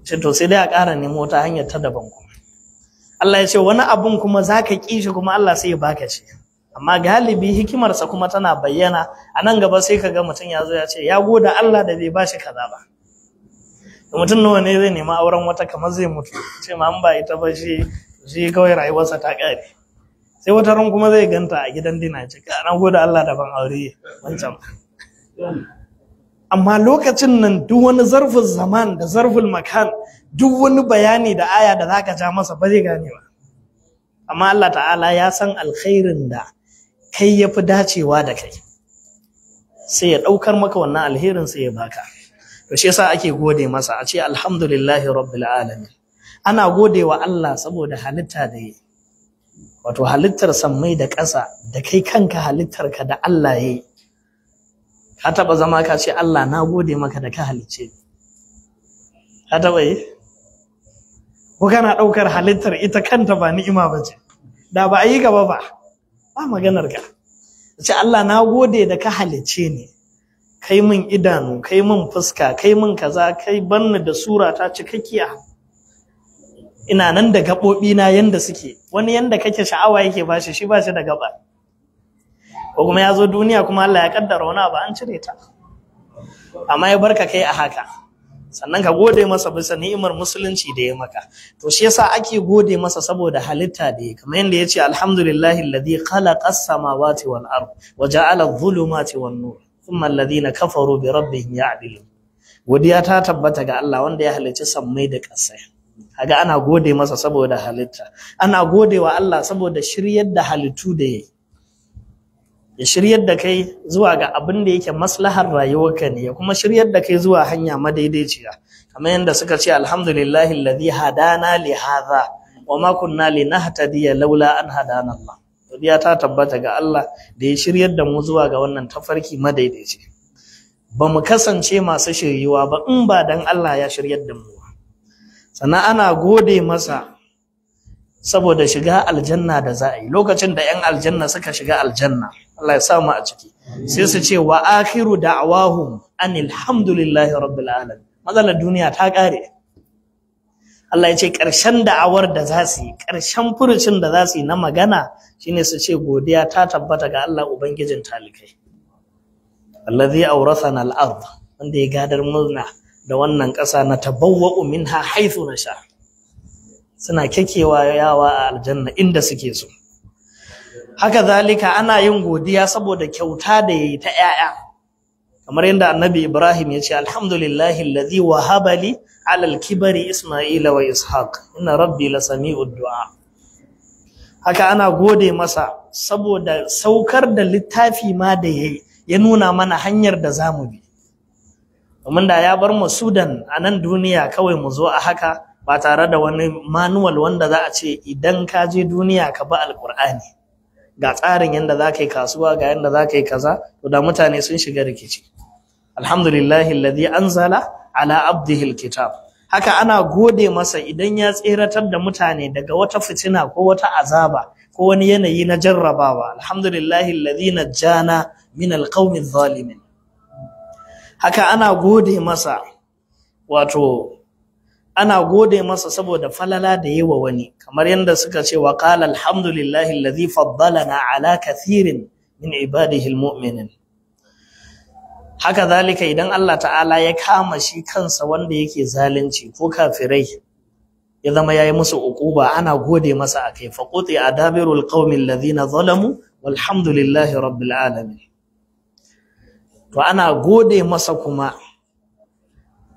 ce to sai dai a ƙara nemo wata hanyar ta daban kuma. Allah ya ce wani abun kuma zaka ki shi kuma Allah sai ya baka shi. Amma galibi hikimarsa kuma tana bayyana a nan gaba, sai kaga mutum ya zo ya ce ya gode Allah da bai bashi kaza ba. Da mutum nawa ne zai nemi auren wata kamar zai mutu, ce ma an ba ita ba shi shi kawai rayuwarsa ta ƙare. Sai wata ran kuma zai ganta a gidan dina, ce ka na gode Allah da ban aure wancan ba. Amma lokacin nan duk wani zarfin zaman da zarfin makan, duk wani bayani da aya da zaka ja masa ba zai gane ba. Amma Allah ta'ala ya san alkhairin da kai ya fi dacewa da kai, sai ya ɗaukar maka wannan alherin sai ya baka. To shi yasa ake gode masa, a ce alhamdulillahi rabbil alamin. Ana gode wa Allah saboda halitta da yi, wato halittar sammai da ƙasa da kai kanka halittarka da Allah ya yi. Ka taɓa zama ka ce Allah na gode maka da ka halicce ni? Ka taɓa yi? Ko kana ɗaukar halittar ita kanta ba ni'ima ba ce? Da ba a yi gaba ba, ba maganar ka. Ce Allah na gode da ka halicce ni, kai min idanu, kai min fuska, kai min kaza, kai banni da sura ta cikakkiya. Ina nan da gaɓoɓi na yanda suke, wani yanda kake sha'awa yake bashi, shi bashi da gaba. Ko kuma ya zo duniya kuma Allah ya kaddara wani abu an cire ta, amma ya barka kai a haka. Sannan ka gode masa bisa ni'imar musulunci da ya maka. To shi yasa ake gode masa saboda halitta da ya, kamar yanda ya ce alhamdulillahi alladhi khalaqa as-samawati wal ard wa ja'ala adh-dhulumati wan nur thumma alladhina kafaru bi rabbihim ya'dilun. Godiya ta tabbata ga Allah wanda ya halicci sammai da ƙasai. Kaga ana gode masa saboda halitta. Ana gode wa Allah saboda shiryar da halittu da yayi. Ya shiryar da kai zuwa ga abin da yake maslahar rayuwarka ne, ya kuma shiryar da kai zuwa hanya madaidaiciya. Kamar yadda suka ce alhamdulillahi alladhi hadana li hadha wa ma kunna linahtadiya laula an hadana Allah. Godiya ta tabbata ga Allah da ya shiryar da mu zuwa ga wannan tafarki madaidaici. Ba mu kasance masu shiryuwa ba in ba dan Allah ya shiryar da mu ba. Sannan ana gode masa saboda shiga aljanna da za a yi. Lokacin da 'yan aljanna suka shiga aljanna, Allah ya sa mu a ciki, sai su ce wa akhiru da'awahum anil hamdulillahi rabbil alamin. Matsalar duniya ta kare. Allah ya ce ƙarshen da'awar da za su yi, ƙarshen furucin da za su yi na magana shine su ce godiya ta tabbata ga Allah ubangijin talikai. Allazi awrathana al-ard, wanda ya gadar murna da wannan ƙasa, na tabawwa'u minha haythu nasha. Suna kekewa yawa a aljanna inda suke so. Haka zalika ana yin godiya saboda kyauta da yayi ta 'ya'ya. Kamar yadda Annabi Ibrahim ya ce alhamdulillahi allazi wahaba li ala al-kibari Isma'ila wa Ishaq inna rabbi lasami'ud du'a. Haka ana gode masa saboda saukar da littafi ma da yayi, ya nuna mana hanyar da zamu bi. Domin da ya bar mu Sudan a nan duniya kawai mu zo a haka ba tare da wani manual wanda za a ce idan ka je duniya ka bi Alkur'ani, ga tsarin yadda za ka yi kasuwa, ga yadda za ka yi kaza, to da mutane sun shiga rikici. Alhamdulillahi alladhi anzala ala abdihi alkitab. Haka ana gode masa idan ya tseratar da mutane daga wata fitina ko wata azaba ko wani yanayi na jarrabawa. Alhamdulillahi alladhi najjana min alqawmi adh-dhalimin. Haka ana gode masa, wato ana gode masa saboda falala da yawa wani, kamar yadda suka ce wa qala alhamdulillahi alladhi faddalana ala kathirin min ibadihi almu'minin. Haka zalika idan Allah ta'ala ya kama shi kansa wanda yake zalunci ko kafirai, ya zama yayi musu uquba, ana gode masa akai. Faquti adabirul qaumi alladhina zalamu walhamdulillahi rabbil alamin. To ana gode masa kuma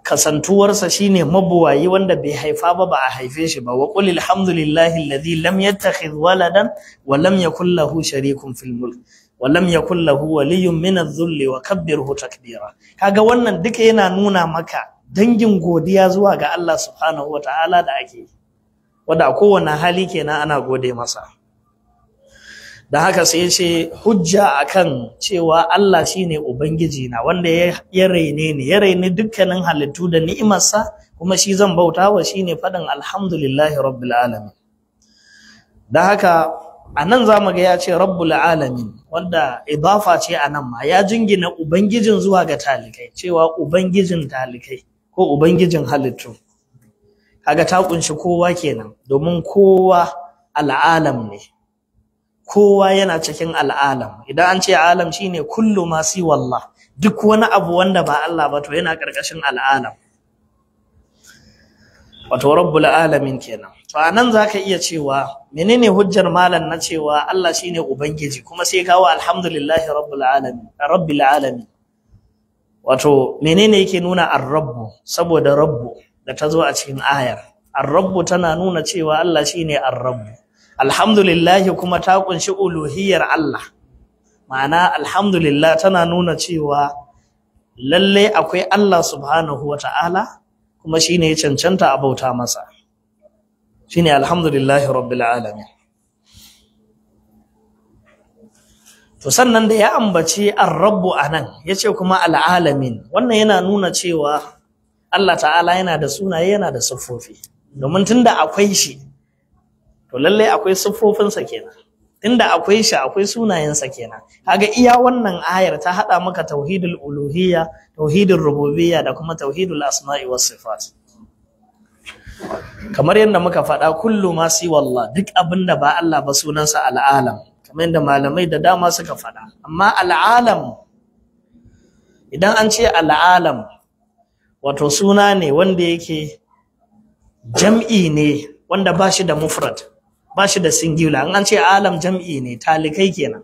kasantuwarsa shine mabuwayi wanda bai haifa ba, ba a haife shi ba. Wa qul alhamdulillahi alladhi lam yattakhidh waladan wa lam yakul lahu sharikun fil mulk wa lam yakul lahu waliyyun min adh-dhulli wa kabbirhu takbira. Kaga wannan duka yana nuna maka dangin godiya zuwa ga Allah subhanahu wa ta'ala da ake yi, wanda a kowane hali kenan ana gode masa. Da haka sai ya ce hujja akan cewa Allah shine ubangiji na wanda ya raine ni, ya raine dukkanin halittu da ni'imarsa, kuma shi zan bautawa, shine faɗin alhamdulillahi rabbil alamin. Da haka anan zamu ga ya ce rabbul alamin, wanda idafa ce anan ma ya jingina ubangijin zuwa ga talikai, cewa ubangijin talikai ko ubangijin halittu. Kaga ta kunshi kowa kenan, domin kowa al'alam ne, kowa yana cikin al'alam. Idan an ce alam shine kullu ma si wallah, duk wani abu wanda ba Allah ba to yana karkashin al'alam, wato rabbul alamin kenan. To anan zaka iya cewa menene hujjar malam na cewa Allah shine ubangiji, kuma sai kawo alhamdulillahi rabbil alamin, rabbil alamin. Wato menene yake nuna ar-rabbu? Saboda rabbu da ta zo a cikin ayar, ar-rabbu tana nuna cewa Allah shine ar-rabbu. Alhamdulillahi kuma ta kunshi uluhiyar Allah. Ma'ana alhamdulillah tana nuna cewa lalle akwai Allah subhanahu wata'ala, kuma shine ya cancanta a bauta masa. Shine alhamdulillahi rabbil alamin. To sannan da ya ambaci ar-rabbu anan, yace kuma al-alamin. Wannan yana nuna cewa Allah ta'ala yana da sunaye, yana da siffofi. Domin tunda akwai shi, to lallai akwai siffofinsa kenan. Tunda akwai shi, akwai sunayensa kenan. Kaga iya wannan ayar ta hada maka tauhidul uluhiyya, tauhidul rububiyya da kuma tauhidul asma'i was sifat. Kamar yadda muka faɗa, kullu ma si wallah, duk abinda ba Allah ba sunansa al'alam, kamar yadda malamai da dama suka faɗa. Amma al'alam, idan an ce al'alam, wato suna ne wanda yake jam'i ne wanda ba shi da mufrad, ba shi da singular. An ce alam jam'i ne, talikai kenan.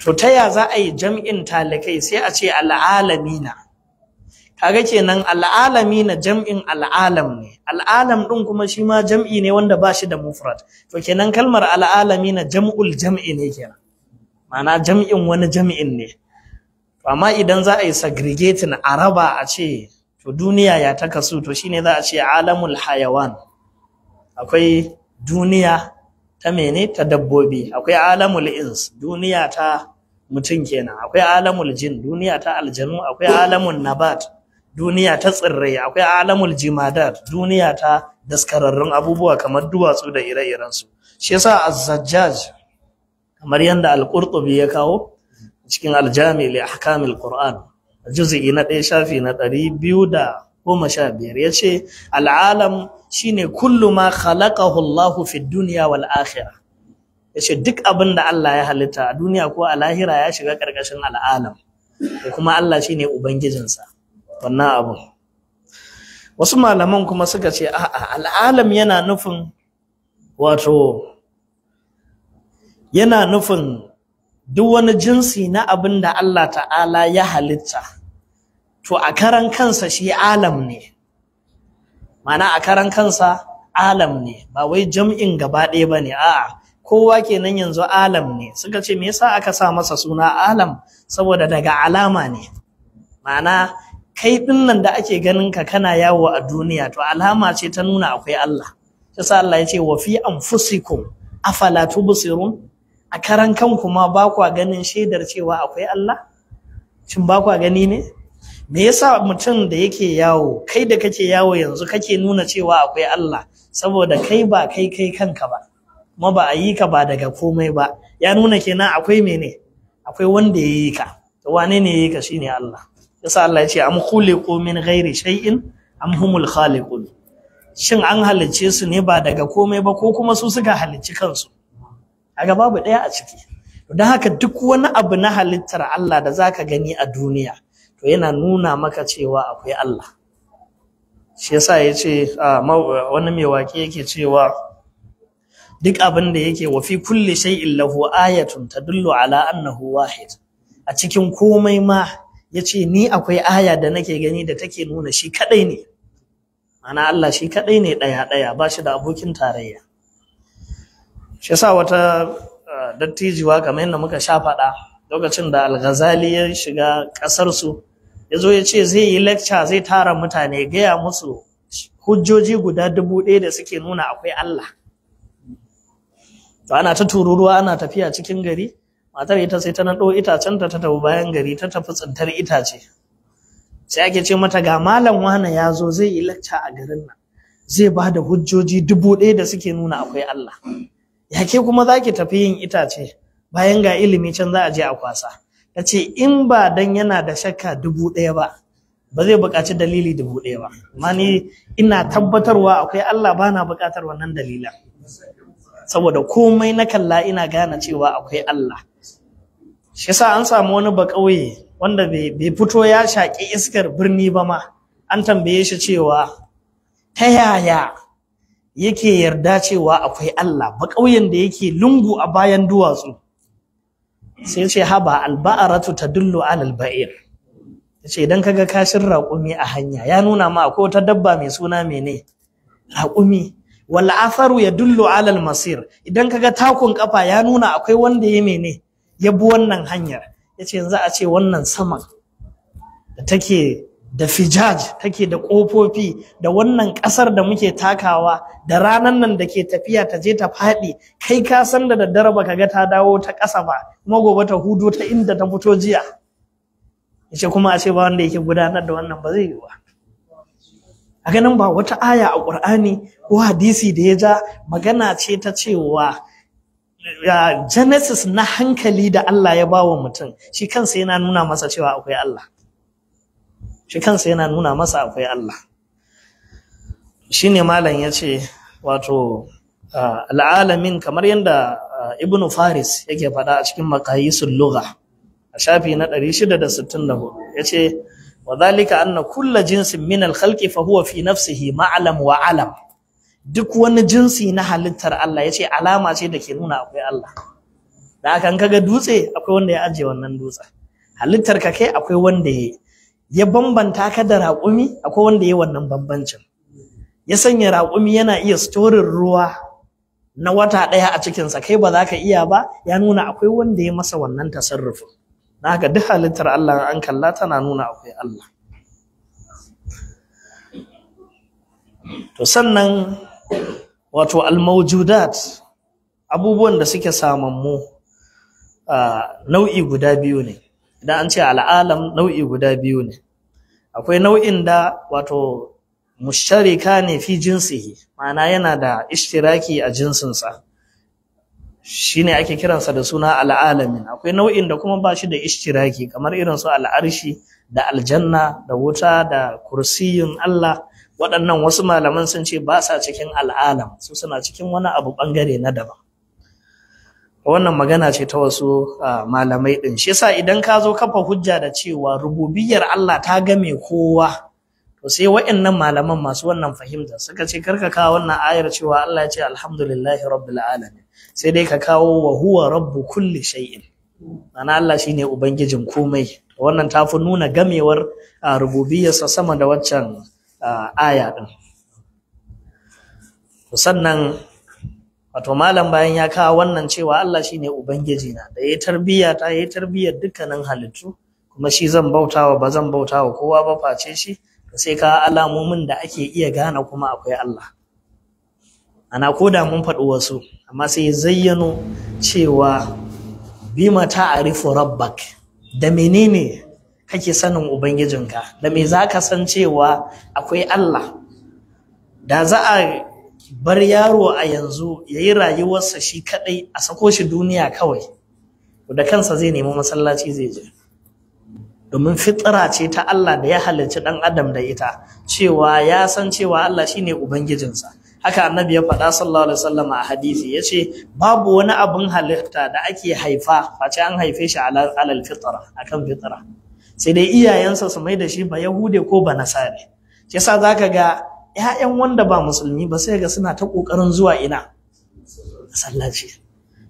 To ta ya za a yi jam'in talikai? Sai a ce al'alamina. Kaga kenan al'alamina jam'in al'alam ne, al'alam din kuma shi ma jam'i ne wanda ba shi da mufrad. To kenan kalmar al'alamina jam'ul jam'i ne kenan, ma'ana jam'in wani jam'in ne. Amma idan za a yi segregating, a raba, a ce to duniya ya ta kasu, to shine za a ce alamul hayawan. Akwai duniya ta mene? Ta dabbobi. Akwai alamul ins, duniya ta mutum kenan. Akwai alamul jin, duniya ta aljanu. Akwai alamul nabat, duniya ta tsirrai. Akwai alamul jimadat, duniya ta daskararrun abubuwa kamar duwatsu da ire-iren su. Shi yasa az-Zajjaj, kamar yanda al-Qurtubi ya kawo cikin al-Jami li ahkamil Qur'an, juz'i na 1 shafi na 215, yace al'alam shine kullu ma khalaqahu Allah fi dunya wal akhirah. Yace duk abin da Allah ya halitta a duniya ko a lahira ya shiga karkashin al'alam, ko kuma Allah shine ubangijinsa wannan abun. Wasu malaman kuma suka ce a'a, al'alam yana nufin, wato yana nufin duk wani jinsi na abin da Allah ta'ala ya halitta, to a karan kansa shi alam ne. Ma'ana a karan kansa alam ne, ba wai jam'in gaba ɗaya ba ne, a'a, kowa kenan yanzu alam ne. Suka ce me yasa aka sa masa suna alam? Saboda daga alama ne, ma'ana kai ɗin nan da ake ganin ka kana yawo a duniya, to alama ce ta nuna akwai Allah. Yasa Allah ya ce wa fi anfusikum afala tubsirun, a karan kanku ma ba kwa ganin shaidar cewa akwai Allah? Shin ba kwa gani ne? Me yasa mutum da yake yawo, kai da kake yawo yanzu kake nuna cewa akwai Allah? Saboda kai ba kai kai kanka ba, kuma ba a yi ka ba daga komai ba. Ya nuna kenan akwai mene? Akwai wanda ya yi ka. To wane ne ya yi ka? Shine Allah. Yasa Allah ya ce am khuliqu min ghairi shay'in am humul khaliqun. Shin an halicce su ne ba daga komai ba, ko kuma su suka halicci kansu? Kaga babu ɗaya a ciki. Don haka duk wani abu na halittar Allah da zaka gani a duniya, to yana nuna maka cewa akwai Allah. Shi yasa ya ce wani mai waƙe yake cewa duk abin da yake wa fi kulli shay'in lahu ayatun tadullu ala annahu wahid. A cikin komai ma yace ni akwai aya da nake gani da take nuna shi kadai ne. Ma'ana Allah shi kadai ne ɗaya ɗaya, ba shi da abokin tarayya. Shi yasa wata dattijuwa, kamar yadda muka sha faɗa, lokacin da Al-Ghazali ya shiga ƙasar su, ya zo ya ce zai yi lecture, zai tara mutane, gaya musu hujjoji guda 1000 da suke nuna akwai Allah. To ana ta tururuwa, ana tafiya cikin gari, matar ita sai ta naɗo itacen ta, ta tafi bayan gari, ta tafi tsintar itace. Sai ake ce mata ga malam wane ya zo zai yi lecture a garin nan, zai ba da hujjoji 1000 da suke nuna akwai Allah. Ya ke kuma za ki tafi yin itace bayan ga ilimi can za a je a kwasa? Ta ce in ba dan yana da shakka 1000 ba, ba zai buƙaci dalili 1000 ba. Amma ni ina tabbatarwa akwai Allah, ba na buƙatar wannan dalilan. Saboda komai na kalla ina gane cewa akwai Allah. Shi yasa an samu wani baƙauye wanda bai fito ya shaƙi iskar birni ba ma, an tambaye shi cewa ta yaya yake yarda cewa akwai Allah, baƙauyen da yake lungu a bayan duwatsu. Sai ce haba, alba'aratu tadullu alal ba'ir. Yace idan kaga kashin raƙumi a hanya, ya nuna ma akwai wata dabba mai suna mene? Raƙumi. Wal atharu yadullu alal masir. Idan kaga takun kafa, ya nuna akwai wanda ya mene? Ya bi wannan hanyar. Yace yanzu a ce wannan saman da take da fijaj, take da ƙofofi, da wannan ƙasar da muke takawa, da ranan nan da ke tafiya ta je ta faɗi, kai ka san da daddare baka ga ta dawo ta ƙasa ba, kuma gobe ta hudo ta inda ta fito jiya. Yace kuma a ce ba wanda yake gudanar da wannan, ba zai yi ba. A ganin ba wata aya a Ƙur'ani ko hadisi da ya ja, magana ce ta cewa genesis na hankali da Allah ya ba wa mutum, shi kansa yana nuna masa cewa akwai Allah. Shi kansa yana nuna masa akwai Allah. Shine malam ya ce wato al'alamin, kamar yadda Ibn Faris yake faɗa a cikin Maqayisul Lugha a shafi na 664, ya ce wa dhalika anna kulla jinsin min al-khalqi fa huwa fi nafsihi ma'lam wa alam. Duk wani jinsi na halittar Allah, ya ce alama ce da ke nuna akwai Allah. Da haka in kaga dutse, akwai wanda ya ajiye wannan dutsen. Halittar ka kai, akwai wanda ya bambanta ka da raƙumi, akwai wanda ya wannan bambancin. Ya sanya raƙumi yana iya storin ruwa na wata ɗaya a cikinsa, kai ba za ka iya ba, ya nuna akwai wanda ya masa wannan tasarrufin. Na haka duk halittar Allah an kalla tana nuna akwai Allah. To sannan wato almawjudat, abubuwan da suke samammu, nau'i guda biyu ne. Idan an ce al'alam, nau'i guda biyu ne. Akwai nau'in da wato musharika ne fi jinsihi, ma'ana yana da ishtiraki a jinsinsa, shine ake kiransa da suna al'alamin. Akwai nau'in da kuma ba shi da ishtiraki, kamar irin su al'arshi da aljanna da wuta da kursiyin Allah. Waɗannan wasu malaman sun ce ba sa cikin al'alam, su suna cikin wani abu ɓangare na daban. Wannan magana ce ta wasu malamai ɗin. Shi yasa idan ka zo kafa hujja da cewa rububiyar Allah ta game kowa, to sai waɗannan malaman masu wannan fahimta suka ce karka kawo wannan ayar cewa Allah ya ce alhamdulillahi rabbil alamin, sai dai ka kawo wa huwa rabbu kulli shay'in, ma'ana Allah shine ubangijin komai. Wannan ta fi nuna gamewar rububiyarsa sama da waccan aya din. Sannan wato malam bayan ya kawo wannan cewa Allah shine ubangiji na da yayi tarbiyya ta yayi tarbiyyar dukkanin halittu, kuma shi zan bautawa, ba zan bautawa kowa ba face shi. Sai ka alamomin da ake iya gane kuma akwai Allah. Ana koda mun faɗi wasu, amma sai ya zayyano cewa bima ta'arifu rabbak, da menene kake sanin ubangijinka, da me zaka san cewa akwai Allah. Da za a bar yaro a yanzu yayi rayuwarsa shi kadai, a sako shi duniya kawai, da kansa zai nemi masallaci zai je. Domin fitra ce ta Allah da ya halicci dan adam da ita, cewa ya san cewa Allah shine ubangijinsa. Haka annabi ya faɗa sallallahu alaihi wasallam a hadisi, yace babu wani abun halitta da ake haifa face an haife shi alal fitra, akan fitra, sai dai iyayensa su mai da shi ba yahude ko ba nasare. Shi yasa zaka ga ƴaƴan wanda ba musulmi ba sai ga suna ta kokarin zuwa ina masallaci.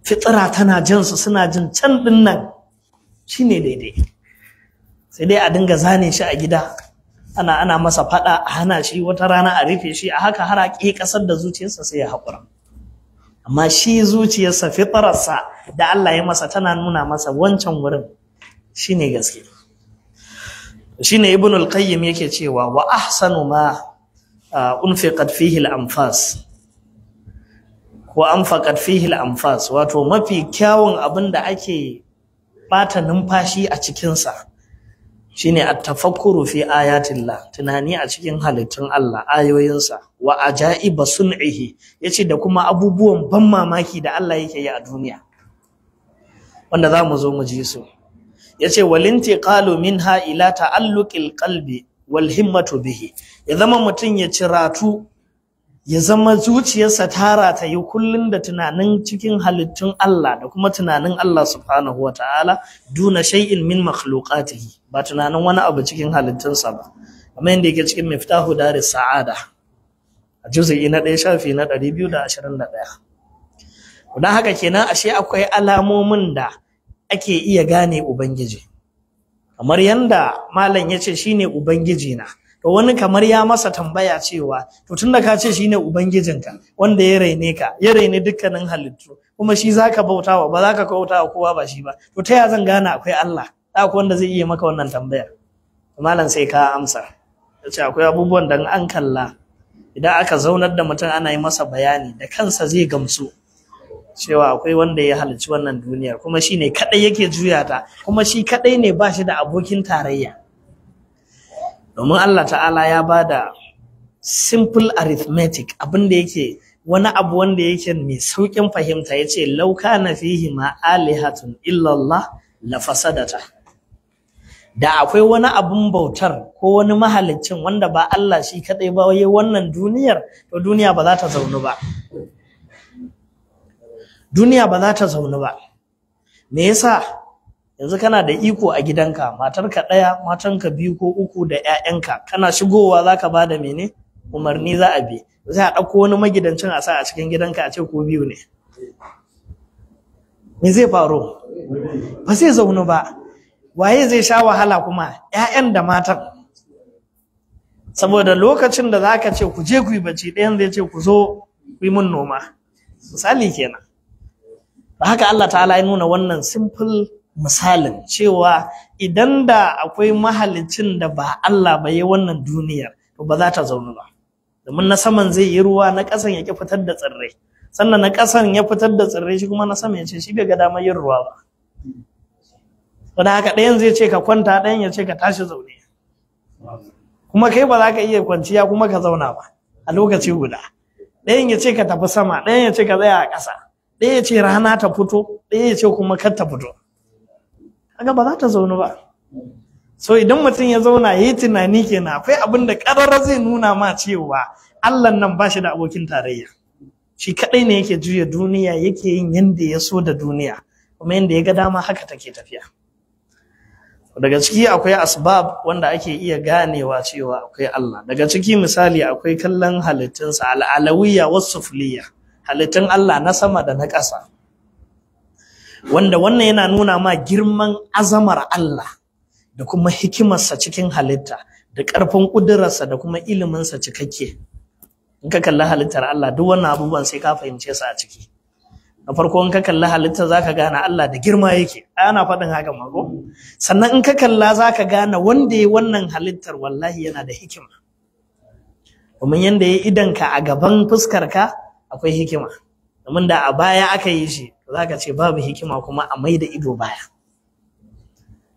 Fitra tana jin su, suna jin can din nan shine daidai. Sai dai a dinga zane shi a gida, ana masa fada, a hana shi, wata rana a rufe shi, a haka har a ƙi ƙasar da zuciyarsa sai ya haƙura. Amma shi zuciyarsa, fitrarsa da Allah ya masa tana nuna masa wancan wurin shine gaske. Shine Ibn al-Qayyim yake cewa wa ahsanu ma unfiqat fihi al-anfas ko anfaqat fihi al-anfas, wato mafi kyawun abin da ake bata numfashi a cikin sa shine at-tafakkuru fi ayatillah, tunani a cikin halittun Allah, ayoyinsa, wa ajaiba sun'ihi, yace da kuma abubuwan ban mamaki da Allah yake yi a duniya wanda zamu zo mu ji su. Yace walintiqalu minha ila ta'alluqil qalbi wal himmatu bihi, ya zama mutun ya ciratu, ya zama zuciyarsa tara ta yi kullun da tunanin cikin halittun Allah da kuma tunanin Allah subhanahu wataala, duna shay'in min makhluqatihi, ba tunanin wani abu cikin halittunsa ba. Kamar yadda yake cikin Miftahu Daris Sa'ada a juz'i na 1 shafi na 221. Don haka kenan ashe akwai alamomin da ake iya gane ubangiji, kamar yanda malam yace shine ubangiji na. To wani kamar ya masa tambaya cewa to tunda ka ce shine ubangijinka wanda ya raine ka, ya raine dukkanin halittu, kuma shi zaka bautawa, ba zaka bautawa kowa ba shi ba, to ta ya zan gane akwai Allah? Akwai wanda zai iya maka wannan tambayar. Malam sai ka amsa, yace akwai abubuwan da an kalla, idan aka zaunar da mutum ana yi masa bayani da kansa zai gamsu cewa akwai wanda ya halicci wannan duniyar, kuma shine kadai yake juya ta, kuma shi kadai ne ba shi da abokin tarayya. Domin Allah ta'ala ya bada simple arithmetic, abinda yake wani abu wanda yake mai saukin fahimta, yace law kana fihi ma alihatun illa Allah la fasadata. Da akwai wani abun bautar ko wani mahaliccin wanda ba Allah shi kadai ba yayin wannan duniyar, to duniya ba za ta zaunu ba. Duniya ba za ta zaunu ba. Me yasa? Yanzu kana da iko a gidanka, matarka ɗaya, matanka biyu ko uku da ƴaƴanka, kana shigowa zaka bada mene? Umarni za a bi. Sai a ɗauko wani magidancin a sa a cikin gidanka a ce ko biyu ne. Me zai faru? Ba zai zaunu ba. Waye zai sha wahala kuma? Ƴaƴan da matan. Saboda lokacin da zaka ce ku je ku yi bacci, ɗayan zai ce ku zo ku yi mun noma. Misali kenan. Haka Allah ta'ala ya nuna wannan simple misalin cewa idan da akwai mahalicin da ba Allah ba yi wannan duniyar, to ba za ta zaunu ba. Domin na saman zai yi ruwa, na ƙasan ya ki fitar da tsirrai, sannan na ƙasan ya fitar da tsirrai, shi kuma na sama ya ce shi bai ga damar yin ruwa ba. Wanda haka ɗayan zai ce ka kwanta, ɗayan ya ce ka tashi zaune, kuma kai ba za ka iya kwanciya kuma ka zauna ba a lokaci guda. Ɗayan ya ce ka tafi sama, ɗayan ya ce ka tsaya a ƙasa, ɗaya ya ce rana ta fito, ɗaya ya ce kuma kar ta fito. Kaga ba za ta zaunu ba. So idan mutum ya zauna yayi tunani kenan, akwai abin da ƙarara zai nuna ma cewa Allah nan ba shi da abokin tarayya. Shi kadai ne yake juya duniya, yake yin yanda ya so da duniya, kuma yanda ya ga dama haka take tafiya. Daga ciki akwai asbab wanda ake iya ganewa cewa akwai Allah. Daga ciki misali akwai kallon halittunsa, al'alawiyya was-sufliyya, halittun Allah na sama da na ƙasa, wanda wannan yana nuna ma girman azamar Allah da kuma hikimarsa cikin halitta da ƙarfin ƙudurarsa da kuma iliminsa cikakke. In ka kalli halittar Allah, duk wannan abubuwan sai ka fahimce su a ciki. Na farko, in ka kalli halittar zaka gane Allah da girma yake. Ai ana faɗin haka ma ko? Sannan in ka kalla zaka gane wanda ya wannan halittar wallahi yana da hikima. Domin yanda ya idanka a gaban fuskarka akwai hikima. Domin da a baya aka yi shi, zaka ce babu hikima kuma a maida ido baya.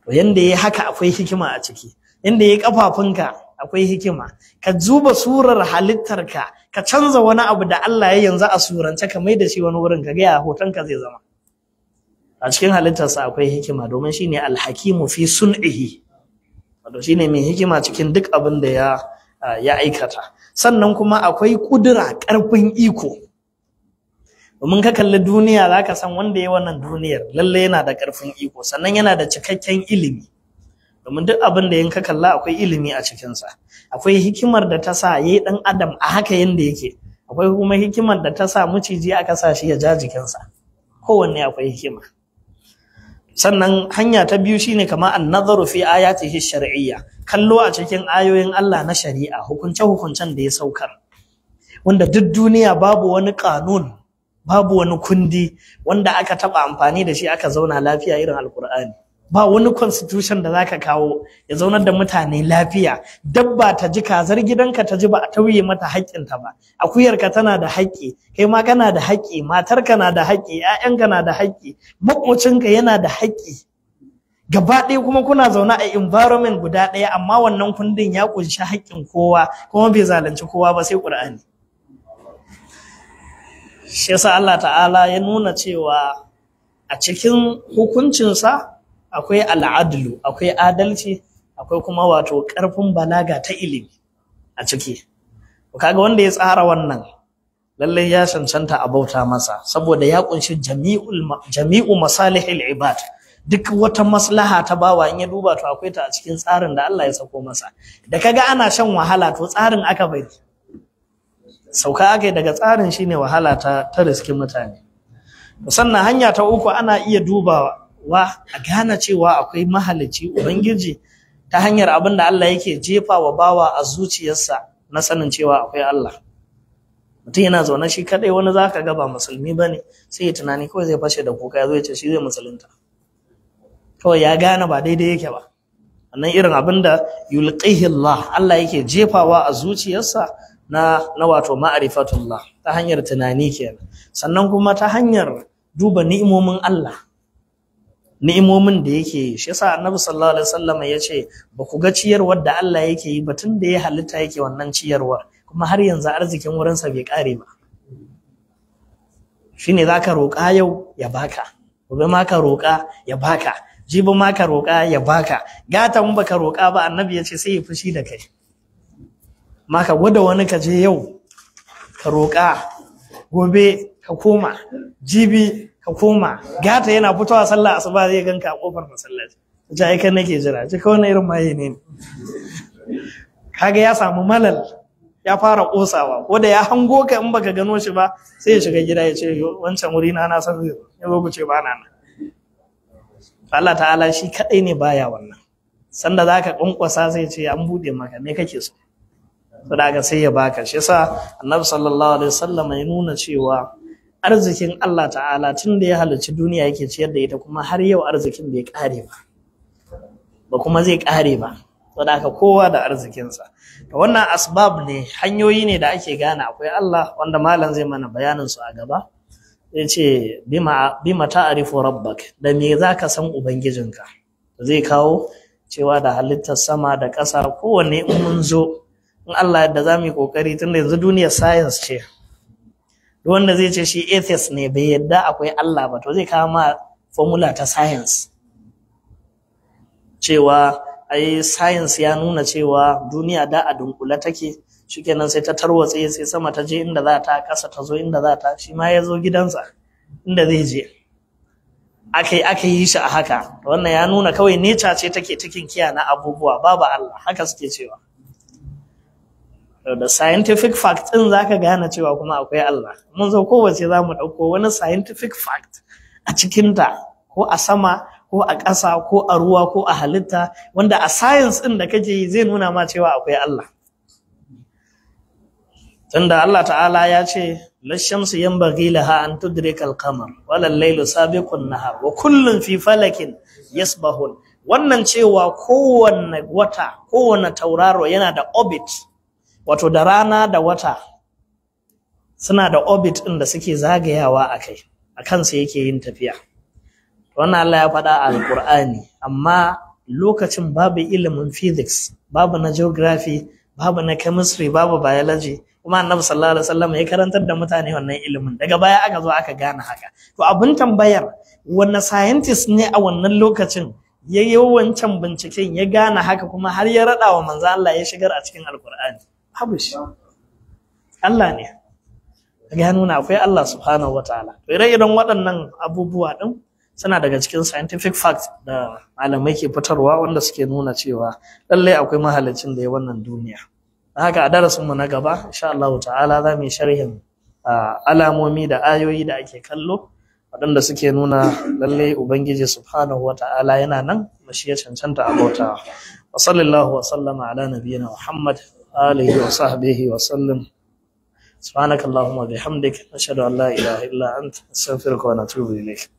To yanda ya haka akwai hikima a ciki. Yanda ya kafafunka akwai hikima. Ka zuba surar halittarka, ka canza wani abu da Allah ya yanzu a surance ka mai da shi wani wurin ka ga ya hotonka zai zama. A cikin halittarsa akwai hikima, domin shine alhakimu fi sun'ihi. Wato shine mai hikima cikin duk abin da ya aikata. Sannan kuma akwai kudura, ƙarfin iko. Domin ka kalli duniya zaka san wanda ya wannan duniyar lalle yana da ƙarfin iko, sannan yana da cikakken ilimi. Domin duk abin da in ka kalla akwai ilimi a cikinsa. Akwai hikimar da ta sa yayi ɗan adam a haka yanda yake. Akwai kuma hikimar da ta sa maciji aka sa shi ya ja jikinsa. Kowanne akwai hikima. Sannan hanya ta biyu shine kama an-nazaru fi ayatihi shar'iyya, kallo a cikin ayoyin Allah na shari'a, hukunce-hukuncen da ya saukar. Wanda duk duniya babu wani kanun, babu wani kundi wanda aka taba amfani da shi aka zauna lafiya irin Alkur'ani. Ba wani constitution da zaka kawo ya zaunar da mutane lafiya. Dabba ta ji, kazar gidanka ta ji ba a tauye mata haƙƙinta ba. Akuyarka tana da haƙƙi, kai ma kana da haƙƙi, matarka na da haƙƙi, ƴaƴanka na da haƙƙi, maƙocinka yana da haƙƙi. Gaba ɗaya kuma kuna zaune a environment guda ɗaya, amma wannan kundin ya ƙunshi haƙƙin kowa kuma bai zalunci kowa ba sai Ƙur'ani. Shi yasa Allah Ta'ala ya nuna cewa a cikin hukuncinsa akwai al'adlu, akwai adalci, akwai kuma wato ƙarfin balaga ta ilimi a ciki. Kaga wanda ya tsara wannan lallai ya cancanta a bauta masa, saboda ya kunshi jami'u masalihil ibad. Duk wata maslaha ta bawa in ya duba to akwai ta a cikin tsarin da Allah ya sako masa. Da kaga ana shan wahala to tsarin aka bari. Sauka aka yi daga tsarin shine wahala ta riski mutane. Sannan hanya ta uku, ana iya dubawa a gane cewa akwai mahalicci Ubangiji ta hanyar abin da Allah yake jefa wa bawa a zuciyarsa na sanin cewa akwai Allah. Mutum yana zaune shi kadai, wani zaka ga ba musulmi bane, sai ya tunani kawai zai fashe da kuka ya zo ya ce shi zai musulunta. Kawai ya gane ba daidai yake ba. Wannan irin abin da yulqihi Allah, Allah yake jefawa a zuciyarsa na wato ma'rifatullah ta hanyar tunani kenan. Sannan kuma ta hanyar duba ni'imomin Allah. Ni'imomin da yake yi. Shi yasa Annabi sallallahu alaihi wasallam ya ce ba ku ga ciyarwar da Allah yake yi ba tun da ya halitta yake wannan ciyarwar, kuma har yanzu arzikin wurinsa bai kare ba. Shine zaka roƙa yau ya baka, gobe ma ka roƙa ya baka, jibi ma ka roƙa ya baka, gata mun baka roƙa ba Annabi ya ce sai ya fushi da kai. Ma ka gwada wani, ka je yau ka roƙa, gobe ka koma, jibi ka koma, gata yana fitowa sallah asuba zai ganka a kofar masallaci. Ce ai kai nake jira, ce kawai irin maye ne. Kaga ya samu malal, ya fara kosawa, ko da ya hango ka in baka gano shi ba sai ya shiga gida ya ce wancan wuri na na san zai ya zo ku ce ba na nan. Allah Ta'ala shi kadai ne baya wannan. Sanda zaka kwankwasa sai ce an bude maka, me kake so? Saboda haka sai ya baka. Shi yasa Annabi sallallahu alaihi wasallam ya nuna cewa arzikin Allah Ta'ala tun da ya halicci duniya yake ciyar da ita, kuma har yau arzikin bai kare ba, ba kuma zai kare ba. Saboda haka kowa da arzikinsa. To wannan asbab ne, hanyoyi ne da ake gane akwai Allah, wanda malam zai mana bayanin su a gaba. Zai ce bima ta'rifu rabbak, da me zaka san ubangijinka. Zai kawo cewa da halittar sama da ƙasa, kowanne in mun zo in Allah yadda za mu yi kokari, tunda yanzu duniyar science ce. Duk wanda zai ce shi atheist ne bai yadda akwai Allah ba, to zai kawo ma formula ta science cewa ai science ya nuna cewa duniya da a dunkule take, shikenan sai ta tarwatse, sai sama ta je inda za ta, ƙasa ta zo inda za ta, shi ma ya zo gidansa inda zai je. Aka yi shi a haka. Wannan ya nuna kawai nature ce take cikin kiya na abubuwa, babu Allah, haka suke cewa. Da scientific fact din zaka gane cewa kuma akwai Allah. Mun zo kowace za mu ɗauko wani scientific fact a cikinta, ko a sama ko a ƙasa ko a ruwa ko a halitta, wanda a science ɗin da kake yi zai nuna ma cewa akwai Allah. Tunda Allah ta'ala ya ce lashamsu yanbaghi laha an tudrika al-qamar wala al-laylu sabiqun nahar wa kullun fi falakin yasbahun. Wannan cewa kowanne wata, kowanne tauraro yana da orbit, wato da rana da wata suna da orbit ɗin da suke zagayawa a kai, a kansa yake yin tafiya. Wannan Allah ya faɗa a Alƙur'ani, amma lokacin babu ilimin physics, babu na geography, babu na chemistry, babu biology, kuma Annabi sallallahu alaihi wasallam ya karantar da mutane wannan ilimin. Daga baya aka zo aka gane haka. To abin tambayar, wanne scientist ne a wannan lokacin ya yi wancan binciken ya gane haka kuma har ya raɗa wa manzo Allah ya shigar a cikin Alƙur'ani? Babu shi. Allah ne. Ya nuna akwai Allah subhanahu wataala. To ire-iren waɗannan abubuwa ɗin suna daga cikin scientific facts da malamai ke fitarwa wanda suke nuna cewa lallai akwai mahalicin da ya wannan duniya. Don haka a darasin mu na gaba insha Allah ta'ala za mu yi sharhin alamomi da ayoyi da ake kallo waɗanda suke nuna lallai Ubangiji subhanahu wataala yana nan kuma shi ya cancanta a bautawa. Wa sallallahu wa sallama ala nabiyyina Muhammad alihi wa sahbihi wa sallam. سبحانك اللهم وبحمدك، نشهد أن لا إله إلا أنت، نستغفرك ونتوب إليك.